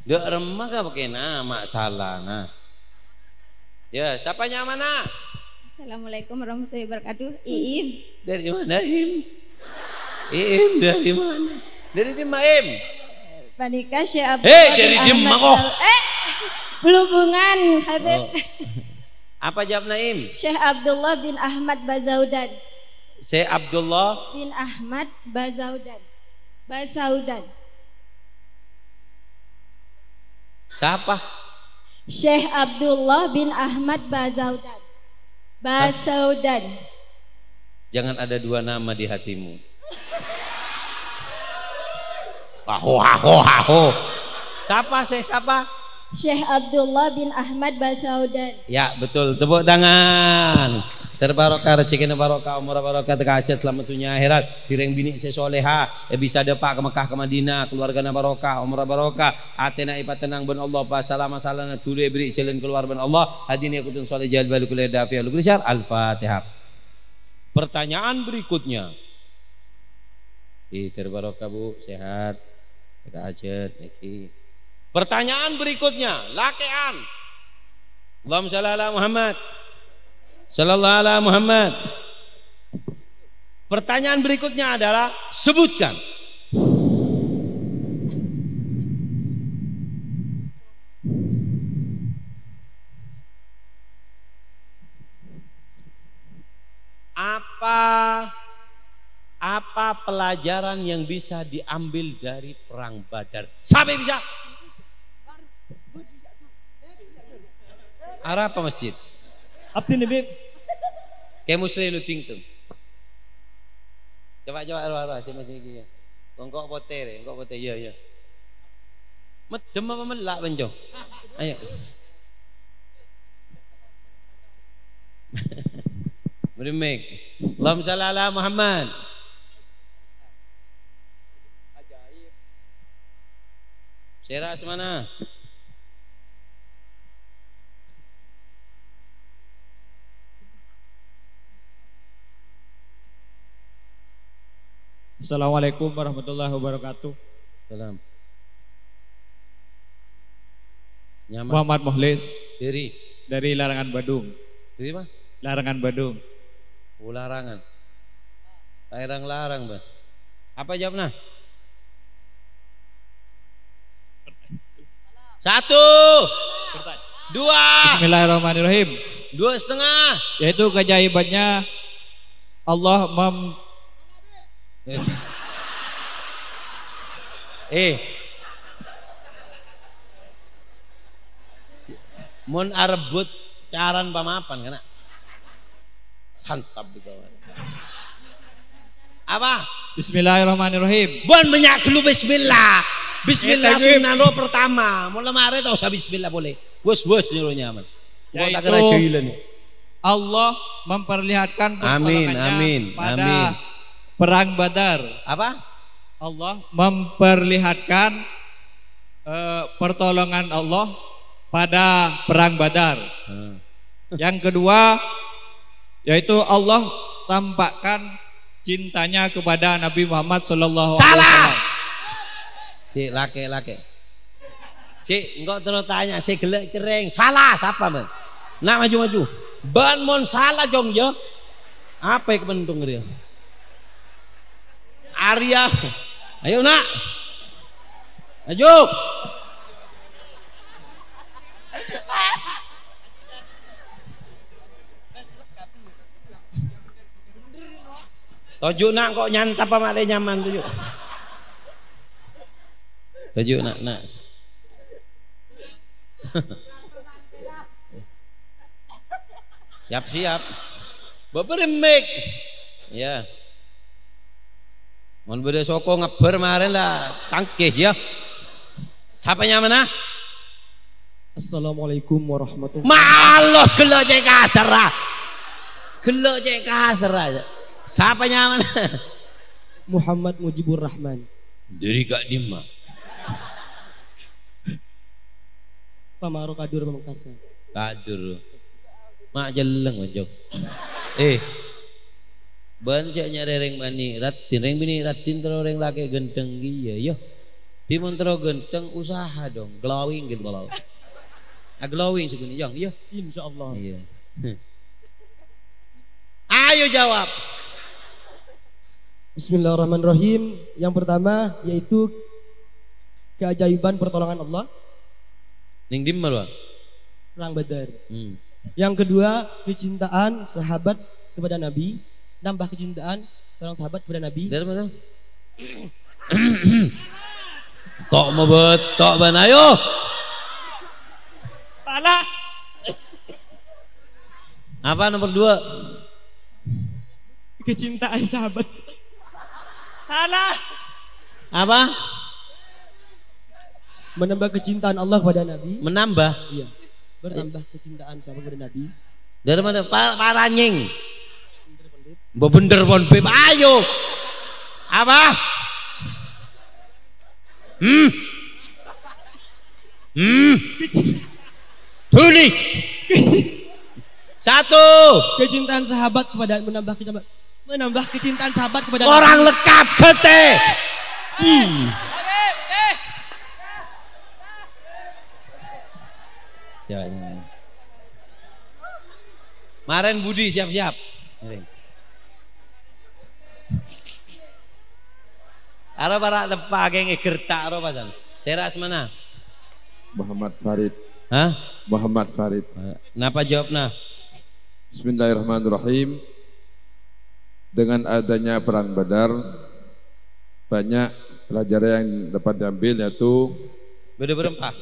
Dâ' remma ka pakèna, ma' salana. Ya, sapa nyamana? Assalamualaikum warahmatullahi wabarakatuh. Iim. Dari mana, Im? Iim dari mana? Dari dimma, Im? Panèka Syekh Abdul Hei, Qadir dari dimma, Ahmad kok? Al-, eh, Pelubungan, Habib. Oh. Apa jawab Naim? Syekh Abdullah bin Ahmad Bazaudan. Syekh Abdullah bin Ahmad Bazaudan. Bazaudan. Siapa? Syekh Abdullah bin Ahmad Bazaudan. Hah? Bazaudan. Jangan ada dua nama di hatimu. Haho, haho, haho. Siapa, Syekh? Siapa? Syekh Abdullah bin Ahmad Bazaudan. Ya, betul. Tepuk tangan. Terbarokah, rejekkèna barokah, omorra barokah, tekka hajhât, selamat dunya akhirat. Dhi rèng binè' sè soleha, eh, bisa dâpa' ka Mekkah, ka Madinah, keluargana barokah, omorra barokah, atèna èpatennang bân Allah, pas sala-masalana dulih èberri' jhâlân kalowar bân Allah. Hadini kutun soleh jal balu kuliah dafi alu kuliah syar. Al-Fatihah. Pertanyaan berikutnya. Ih, terbarokah, Bu, sehat. Jaga hajat, niki. Pertanyaan berikutnya, lakè'an. Allahumma shalli ala Muhammad. Sallallahu ala Muhammad. Pertanyaan berikutnya adalah, sebutkan. Apa, apa pelajaran yang bisa diambil dari Perang Badar? Sapa bisa? Arapa masjid? Abdina, Bib. Kè Muslihuddin tu. Coba, coba, rowa, rowa, sini, sini, sini. Engko' potè, engko' potè, iya, iya. Meddem apa mellak, Bânco? Ayo. Bâri' mic. Allahumma shalli ala Muhammad. Sèra semana. Assalamualaikum warahmatullahi wabarakatuh. Salam. Nyama? Muhammad Mukhlis. Dari? Dari Larangan Badung. Dari apa? Larangan Badung. Oh, Larangan. Daerah Larang, Bang. Apa jawabnya? Satu. Dua. Bismillahirrahmanirrahim. Dua setengah. Yaitu keajaibannya Allah mem- Eh. Mon arebbhut caran pamapan, kana? Santap itu. Apa? Bismillahirrahmanirrahim. Bân bânnya' ghâllu bismillah. Bismillah. Eh, takbir. Sunnah lo pertama. Mon la marè ta' osa bismillah polè. Wes, wes, nyoro nyaman. Engko' ta' kèra jailan. Allah memperlihatkan pertolongannya pada Perang Badar. Amin, amin, amin. Apa? Allah memperlihatkan, eh, pertolongan Allah pada Perang Badar. Hmm. Yang kedua, yaitu Allah tampakkan cintanya kepada Nabi Muhammad sallallahu alaihi wasallam. Salah! Cè', lakè', lakè'. Cè', engko' terro tanya, sè ghellâ' cerrèng. Salah, sapa, Bang? Na' maju-maju. Bân mon sala, Jong, ya. Apa è kamentung rèya? Arya. Ayo, Na'. Maju. Toju', Na', engko' nyantap apa malè nyaman, toju'. Toju', Na', Na'. Siap, siap. Bâbâ remik. Ya. Mon bâdâ soko ngebbhâr marèn la tangkis, ya. Sapa nyamana? Assalamualaikum warahmatullahi. Malos, ghellâ' cè' kasarra. Ghellâ' cè' kasarra. Sapa nyamana? Muhammad Mujibur Rahman. Dâri ka'dimma? Pamaro Kadur Pamekasan. Kadur. Ma' jelleng, Bânco. Eh. Bân cè' nyarè rèng binè' raddhin, rèng binè' raddhin terro rèng lakè' ghântheng kèya, ya. Dhimèn terro ghântheng, usaha dong, glowing gitu loh. Ah, glowing sebenarnya, Jong, ya. Insyaallah. Iya. Ayo jawab. Bismillahirrahmanirrahim. Yang pertama yaitu keajaiban pertolongan Allah. Ning dimma, Bang? Perang Badar. Hmm. Yang kedua, kecintaan sahabat kepada Nabi, nambah kecintaan seorang sahabat kepada Nabi. Dari mana? Tok mabet, tok ban, ayo. Salah. Apa nomor dua? Kecintaan sahabat. Salah. Apa? Menambah kecintaan Allah kepada Nabi. Menambah? Iya. Bertambah kecintaan sahabat kepada Nabi. Dari mana? Pa-, paranying. Mbok bener pon, Beb. Ayo. Apa? Hmm? Hmm? Juli. Satu. Kecintaan sahabat kepada, menambah kecintaan, menambah kecintaan sahabat kepada Orang Nabi. Lekap gete. Hmm. Ya, ya. Maren Budi siap-siap. Maren. Aro para' teppa' keng egerta' aro pasan. Sera asmana? Muhammad Farid. Hah? Muhammad Farid. Napa jawabna? Bismillahirrahmanirrahim. Dengan adanya Perang Badar, banyak pelajaran yang dapat diambil, yaitu Beda berempa?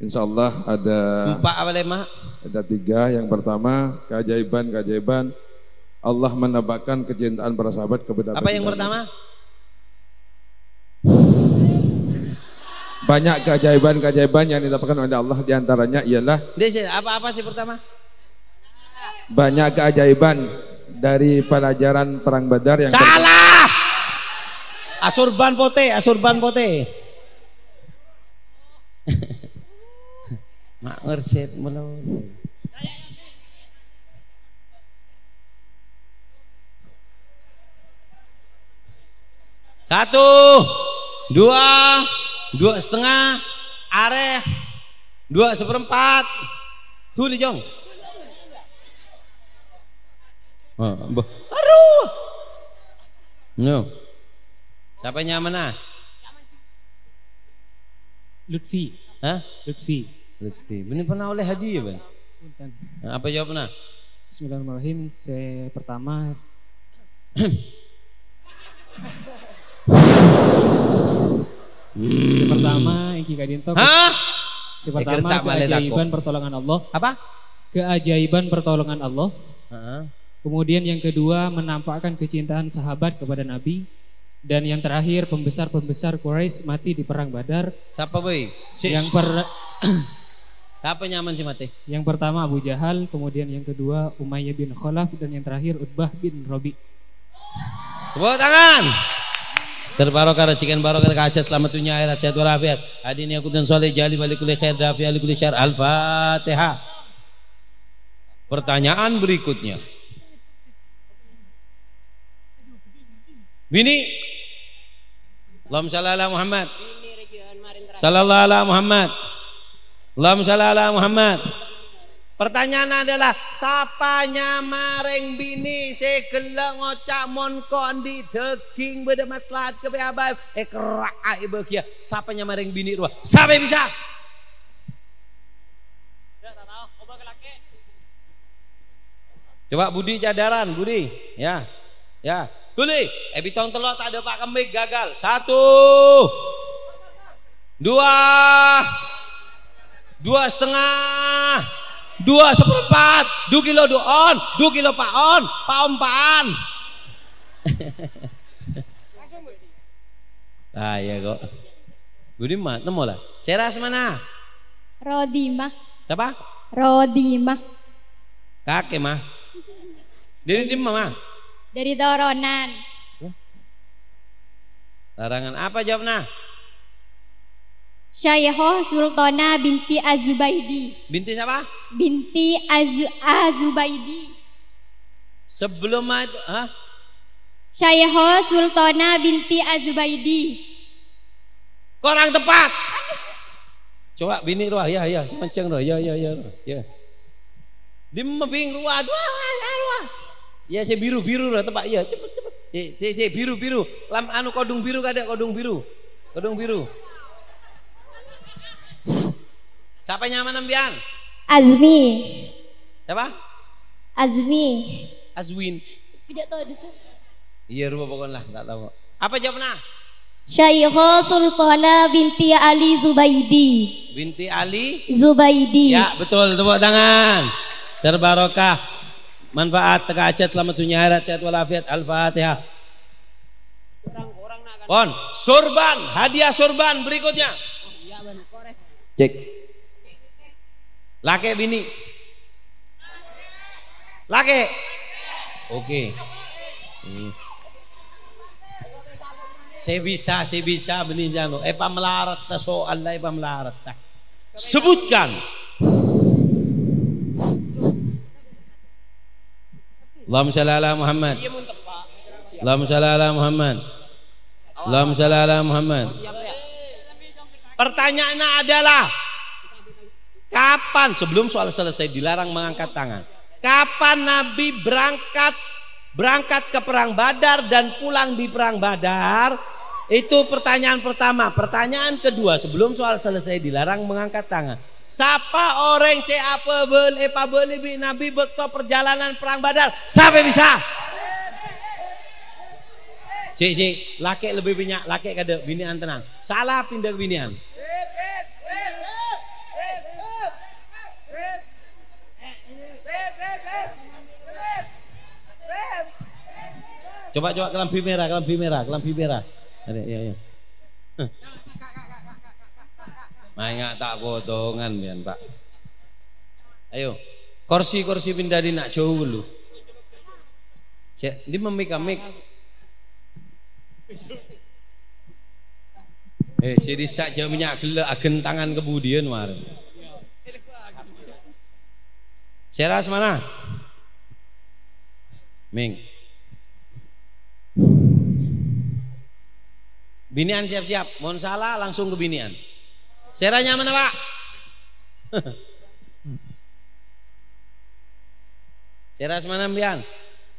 Insya Allah ada Empa' apa lema? Ada tiga. Yang pertama, keajaiban-keajaiban Allah menampakkan kecintaan para sahabat kepada Apa yang Nabi. Pertama? Banyak keajaiban-keajaiban yang ditampakkan oleh Allah, di antaranya ialah Nggih, sih, apa-apa sih pertama? Banyak keajaiban dari pelajaran Perang Badar yang Salah! Asurban pote, asurban pote. Mak ngerset melon. Satu, dua, dua setengah, areh, dua seperempat. Duli, Jong. Oh, mbah. Aduh. No. Siapa nyamana? Lutfi. Hah? Lutfi. Lutfi. Ini pernah oleh hadiah, Bang? Punten. Nah, apa jawabnya? Bismillahirrahmanirrahim. Sè pertama, sè pertama, èngghi ka'dinto. Hah? Sè pertama, Èkèrta malè tako'. Keajaiban pertolongan Allah. Apa? Keajaiban pertolongan Allah. Heeh. Kemudian yang kedua, menampakkan kecintaan sahabat kepada Nabi. Dan yang terakhir, pembesar-pembesar Quraisy mati di Perang Badar. Sapa, boy? Si- Yang per- Sapa nyaman si mati? Yang pertama Abu Jahal, kemudian yang kedua Umayyah bin Khalaf, dan yang terakhir Utbah bin Rabi. Tepuk tangan. Terbarokah rezeki, barokah hajat, selamat dunia akhirat, sehat walafiat. Adini aku dan soleh jali balik kulli khair, dafi ali kulli syar. Al-Fatihah. Pertanyaan berikutnya. Bini. Allahumma shalli ala Muhammad. Sallallahu ala Muhammad. Allahumma shalli ala Muhammad. Pertanyaan adalah, sapa nyama rèng binè' sè ghellâ' ngoca' mon ko' andi' dhâghing bâdâ maslahat ka P A B M, èkerra'a èbâghiyâ? Sapa nyama rèng binè' rowa? Sapa bisa? Coba Budi cadaran, Budi. Ya. Ya. Budi, eh, bitong tello' ta' dâpa' kembik, gagal. Satu. Dua. Dua setengah. Dua seperempat. Dua kilo duon. Dua kilo paon. Paon-paon. Ah, iya kok. Budi ma-, nemmo la. Sera asmana? Rodimah. Sapa? Rodimah. Kakè, Ma. Dari dimma, Ma? Dari Toronan. Hah? Larangan apa jawabna? Syaikhah Sultana binti Azubaidi. Binti sapa? Binti Azu-, Azubaidi. Sebelum itu, hah? Syaikhah Sultana binti Azubaidi. Kurang tepat. Coba bini rowa, ya, ya, sè mancèng rowa, ya, ya, ya, rowa, ya. Dimma bing rowa, dua, dua, dua. Ya, sè biru-biru rowa, tepat, ya, cepet, cepet. Sè, sè, sè biru-biru. Lam anu kodung biru kadâ', kodung biru. Kodung biru. Sapa nyamana sampèyan? Azmi. Siapa? Azmi. Azwin. Tidak tahu di sini. Iya, rupa pokoknya lah, tak tahu. Apa jawabnya? Syaikha Sultana binti Ali Zubaidi. Binti Ali? Zubaidi. Ya, betul. Tepuk tangan. Terbarokah. Manfaat, teka hajat, selamat dunia akhirat, sehat walafiat. Al-Fatihah. Pon, sorban, hadiah sorban berikutnya. Cek. Lake bini. Lake. Oke. Hmm. Sè bisa, sè bisa bini jano. Èpamlaretta soal la èpamlaretta. Sebutkan. Allahumma shalli ala Muhammad. Allahumma shalli ala Muhammad. Allahumma shalli ala Muhammad. Pertanyaannya adalah, kapan, sebelum soal selesai, dilarang mengangkat tangan. Kapan Nabi berangkat, berangkat ke perang Badar dan pulang di perang Badar? Itu pertanyaan pertama. Pertanyaan kedua, sebelum soal selesai, dilarang mengangkat tangan. Sapa orèng sè apabâl-, èpabâli bi' Nabi bâkto parjhâlânan Perang Badar? Sapa bisa? Sè, sè, lakè' lebbi bânnya', lakè' kadâ', binè'an tenang. Sala pinda ka binè'an. Coba, coba, kalambhi mèra, kalambhi mèra, kalambhi mèra. Adâ', iyâ, iyâ. Maènga' ta' potongan, biyan, Pak. Ayo. Korsi-korsi pinda dina' jhâu ghâllu. Cè', andi' memmik-ammik? Eh, sè dissa' jhâ' bânnya' ghellâ' agentangan ka budiyân, marè. Sèra samana? Ming. Binè'an siap-siap. Mon sala, langsung ka binè'an. Sèra nyamana, Pak? Sèra samana, mbiyan?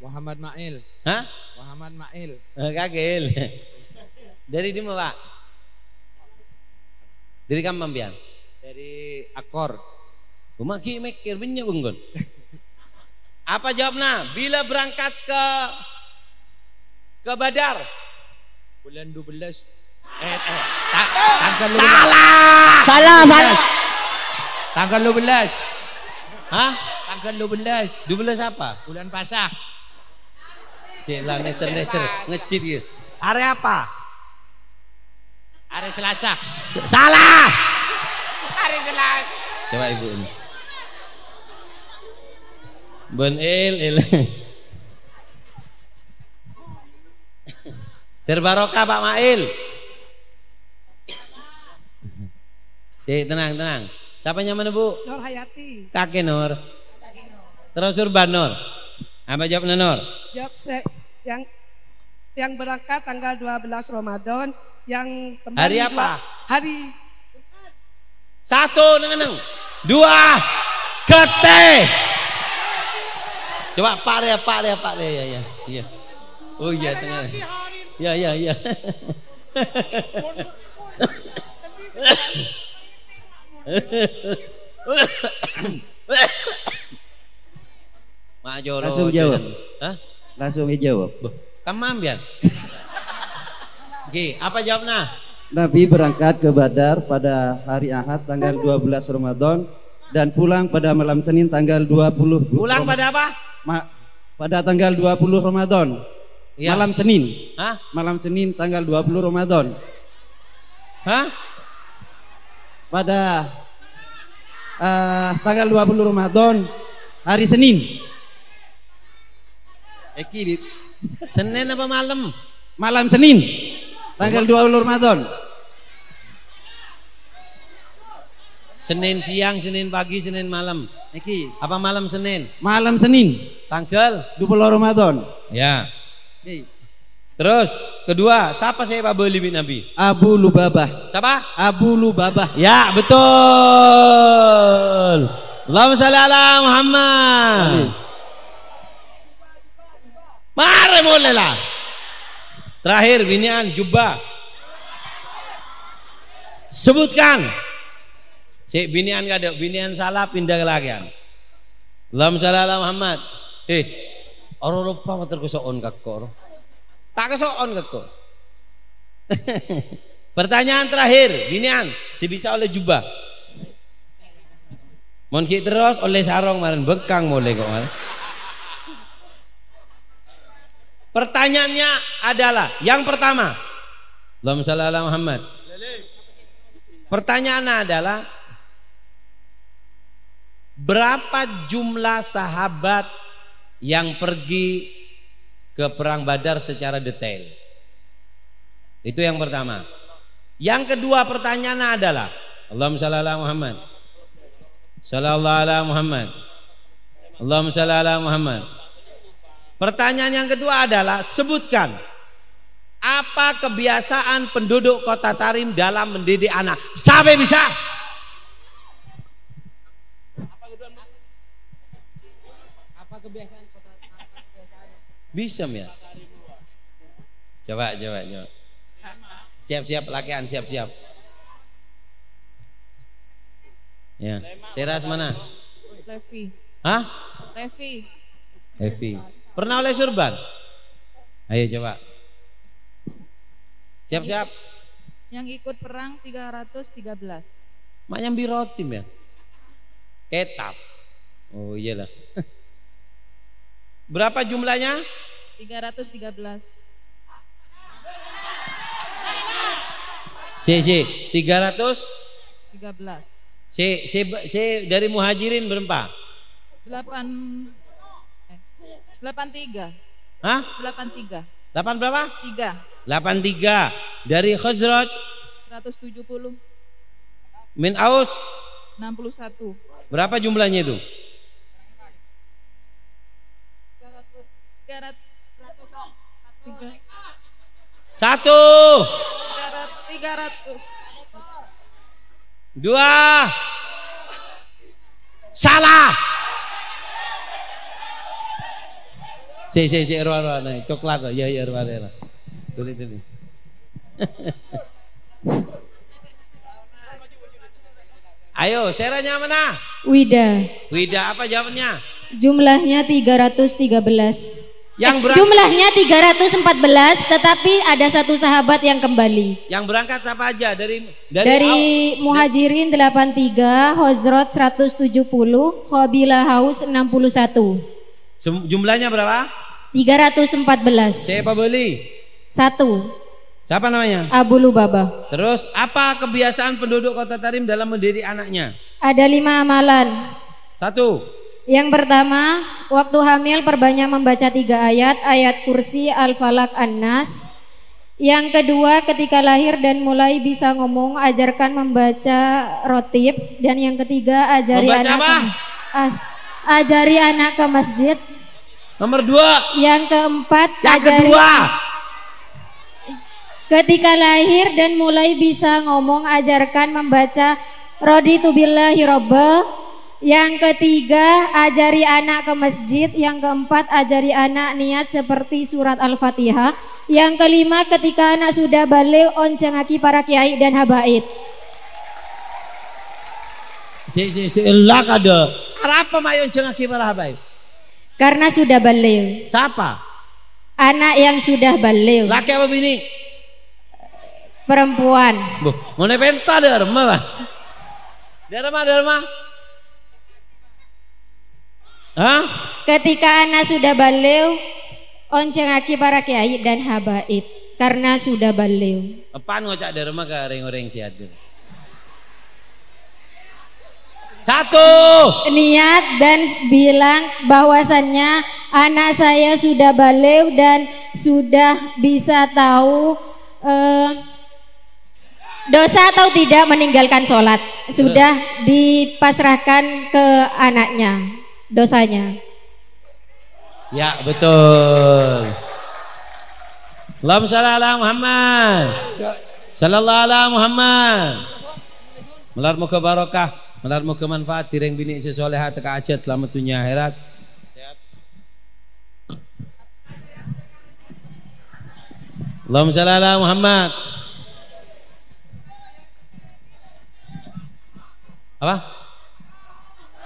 Muhammad Mail. Hah? Muhammad Mail. Eh, kagel. Dari dimma, Pak? Dari kamma, mbiyan? Dari Akor. Gua magi mikir, bânnya' bengkon. Apa jawabnya? Bila berangkat ke, ke Badar? Bulan dua belas. Eh, eh, ta-, tanggal dua belas. Salah! Salah, salah. Tanggal dua belas. Hah? Tanggal dua belas. Dua belas apa? Bulan puasa. Cek lah, neser-neser. Ngejit gitu. Hari apa? Hari Selasa. S-, salah! Hari Selasa. Coba ibu ini. Ben il, il. Terbarokah, Pak Mail. Cek, tenang, tenang. Siapa nyamana, Bu? Nur Hayati. Kakek Nur. Terus Surban Nur. Apa jawabnya, Nur? Jawab se-, yang, yang berangkat tanggal dua belas Ramadan, yang kembali Hari apa? dua, hari Satu, neng-neng. Dua, gete. Coba, Pak Re, Pak Re, Pak Re, ya, ya, iya. Oh iya, tengah. Ya, ya, ya. Ma' jolo. Langsung jawab. Hah? Langsung dijawab. Boh, kamma mbiyan? Nggih, apa jawabnya? Nabi berangkat ke Badar pada hari Ahad tanggal dua belas Ramadan dan pulang pada malam Senin tanggal dua puluh Pulang Roma-, pada apa? ma-, pada tanggal dua puluh Ramadan. Iya. Malam Senin. Hah? Malam Senin tanggal dua puluh Ramadan. Hah? Pada, eh, tanggal dua puluh Ramadan, hari Senin. Eki, Bib. Senin apa malam? Malam Senin. Tanggal dua puluh Ramadan. Senin siang, Senin pagi, Senin malam. Eki. Apa malam Senin? Malam Senin. Tanggal? Dua puluh Ramadan. Ya. Eki. Terus, kedua, sapa sè èpabâli bi' Nabi? Abu Lubabah. Sapa? Abu Lubabah. Ya, betul. Allahumma shalli ala Muhammad. Amin. Marè molè la. Terakhir, binè'an, jubah. Sebutkan. Cè' binè'an kadâ', binè'an sala pinda ka lakè'an. Allahumma shalli ala Muhammad. Eh, oro loppa mator kaso'on kakko, oro. Ta' kaso'on kakko. Pertanyaan terakhir, binè'an, sè bisa ollè jubah. Mon ghi' terros, ollè sarong marèn, bengkang molè kok, marèn. Pertanyaannya adalah, yang pertama, Allahumma shalli ala Muhammad. Pertanyaannya adalah, berapa jumlah sahabat yang pergi ke Perang Badar secara detail? Itu yang pertama. Yang kedua, pertanyaannya adalah, Allahumma shalli ala Muhammad. Shallallahu ala Muhammad. Allahumma shalli ala Muhammad. Pertanyaan yang kedua adalah, sebutkan apa kebiasaan penduduk Kota Tarim dalam mendidik anak. Siapa yang bisa? Apa kebiasaan kota, apa kebiasaan? Bisa, ya? Coba, coba, coba. Siap-siap, lakè'an, siap-siap. Ya, Seras mana? Levi. Hah? Levi. Levi. Pernah ollè surban? Ayo coba. Siap-siap. Yang ikut perang tiga ratus tiga belas. Ma' nyambi roti, ya? Kètab. Oh, iyalah. Berapa jumlahnya? Tiga ratus tiga belas. Si, si, tiga ratus? Tiga belas. Si, si, si dari Muhajirin berempa? Delapan, eh, delapan tiga. Hah? Delapan tiga. Delapan berapa? Tiga. Delapan tiga. Dari Khazraj? Seratus tujuh puluh. Min Aus? Enam puluh satu. Berapa jumlahnya itu? Tiga ratus. Tiga. Satu. Tiga ratus. Tiga ratus. Dua. Salah. Si, si, si, rowa, rowa, nah, coklat, rowa. Iya, iya, rowa, rowa. Tuli, tuli. Ayo, sèrana mana? Wida. Wida, apa jawabannya? Jumlahnya tiga ratus tiga belas. Yang Eh, berang- jumlahnya tiga ratus empat belas, tetapi ada satu sahabat yang kembali. Yang berangkat siapa aja? Dari, dari Dari Au-, Muhajirin delapan tiga, Khazraj seratus tujuh puluh, Qabilah Aus enam puluh satu. Sem-, jumlahnya berapa? Tiga ratus empat belas. Siapa beli? Satu. Siapa namanya? Abu Lubabah. Terus, apa kebiasaan penduduk Kota Tarim dalam mendidik anaknya? Ada lima amalan. Satu. Yang pertama, waktu hamil perbanyak membaca tiga ayat, Ayat Kursi, Al-Falaq, An-Nas. Yang kedua, ketika lahir dan mulai bisa ngomong, ajarkan membaca rotib. Dan yang ketiga, ajari Membaca anak apa? ke, ah, ajari anak ke masjid. Nomor dua. Yang keempat, Yang ajari kedua. Ketika lahir dan mulai bisa ngomong, ajarkan membaca Raditu billahi robba. Yang ketiga, ajari anak ke masjid. Yang keempat, ajari anak niat seperti surat Al-Fatihah. Yang kelima, ketika anak sudah balik, oncengagi para kiai dan habaib. Si, si, si, elak ada. Arapa ma' èoncengagi para habaib? Karena sudah balik. Siapa? Anak yang sudah balik. Laki apa bini? Perempuan. Boh, mana penta dâ' remma, Pak? Dâ' remma, dâ' remma. Hah? Ketika anak sudah balik, oncengagi para kiai dan habaib karena sudah balik. Apaan ngoca' dâ' remma ka rèng-orèng sè hadir? Satu. Niat dan bilang bahwasannya anak saya sudah balik dan sudah bisa tahu, eh, dosa atau tidak meninggalkan sholat. Sudah dipasrahkan ke anaknya dosanya. Ya, betul. Allahumma shalli ala Muhammad. Sallallahu ala Muhammad. Malar moga barokah, malar moga manfaat, dhi rèng binè' sè soleha teka ajât, selamat dunia akhirat. Allahumma shalli ala Muhammad. Apa?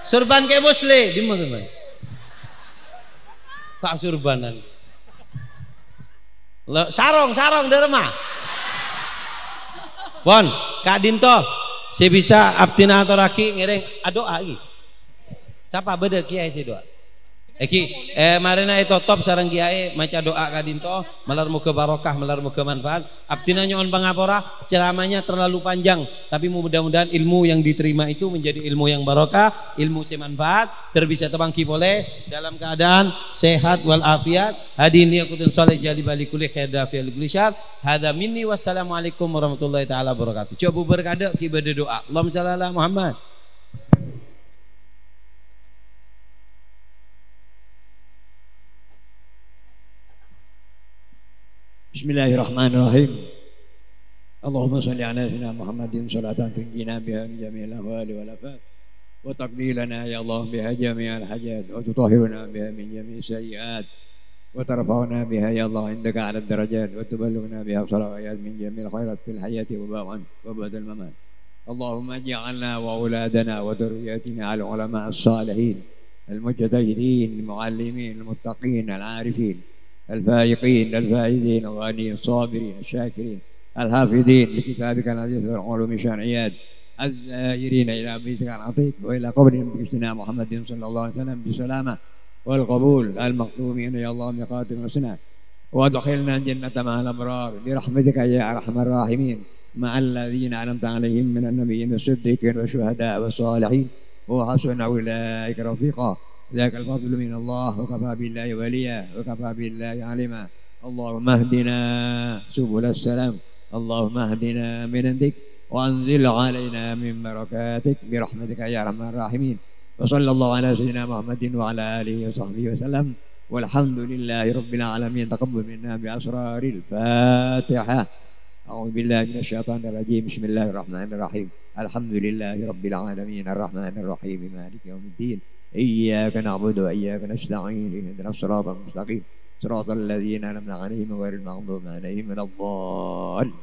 Surban Kè Musli, dimma surban? Ta' surbanan. Lo, sarong, sarong dârâmma? Pon, ka'dinto sè bisa abdhina atorraghi ngèrèng adu'a ghi. Sapa bâdâ kiyaè sè du'a? Èghi, eh, marèna ètotop sareng kiyaè maca du'a ka'dinto, malar moghâ barokah, malar moghâ manfaat. Abdhina nyo'on pangapora, ceramahnya terlalu panjang, tapi mudah-mudahan ilmu yang diterima itu menjadi ilmu yang barokah, ilmu sè manfaat, ter bisa tapangghi polè dalam keadaan sehat wal afiat. Hadin niyakutun saleh jali bali kulli khair dafi al kulli syar. Hadza minni, wassalamualaikum warahmatullahi taala wabarakatuh. Coba berkade ki bâdâ du'a. Allahumma shalli ala Muhammad. بسم الله الرحمن الرحيم. اللهم صل على سيدنا محمد صلاة تنجينا بها من جميع الأهوال والآفات، وتقضي لنا يا الله بها جميع الحاجات، وتطهرنا بها من جميع السيئات، وترفعنا بها يا الله عندك أعلى الدرجات، وتبلغنا بها أقصى الغايات من جميع الخيرات في الحياة وبعد، وبعد الممات. اللهم اجعلنا وأولادنا وذرياتنا العلماء الصالحين المجتهدين المعلمين المتقين العارفين الفائقين الفائزين الغانيين الصابرين الشاكرين الحافظين لكتابك العزيز والعلوم الشرعيات الزائرين إلى بيتك العتيق وإلى قبر نبينا محمد صلى الله عليه وسلم بالسلامة والقبول المكتوبين يا الله بخاتم الحسنى وأدخلنا الجنة مع الأبرار برحمتك يا أرحم الراحمين مع الذين أنعمت عليهم من النبيين والصديقين والشهداء والصالحين وحسن أولئك رفيقا. ذاك الفضل من الله وكفى بالله وليا وكفى بالله عليما. اللهم اهدنا سبل السلام. اللهم اهدنا من عندك وأنزل علينا من بركاتك برحمتك يا أرحم الراحمين. وصلى الله على سيدنا محمد وعلى آله وصحبه وسلم. والحمد لله رب العالمين. تقبل منا بأسرار الفاتحة. أعوذ بالله من الشيطان الرجيم. بسم الله الرحمن الرحيم. الحمد لله رب العالمين. الرحمن الرحيم. مالك يوم الدين. إياك نعبد وإياك نستعين. اهدنا الصراط المستقيم. صراط الذين أنعمت عليهم غير المغضوب عليهم ولا الضالين.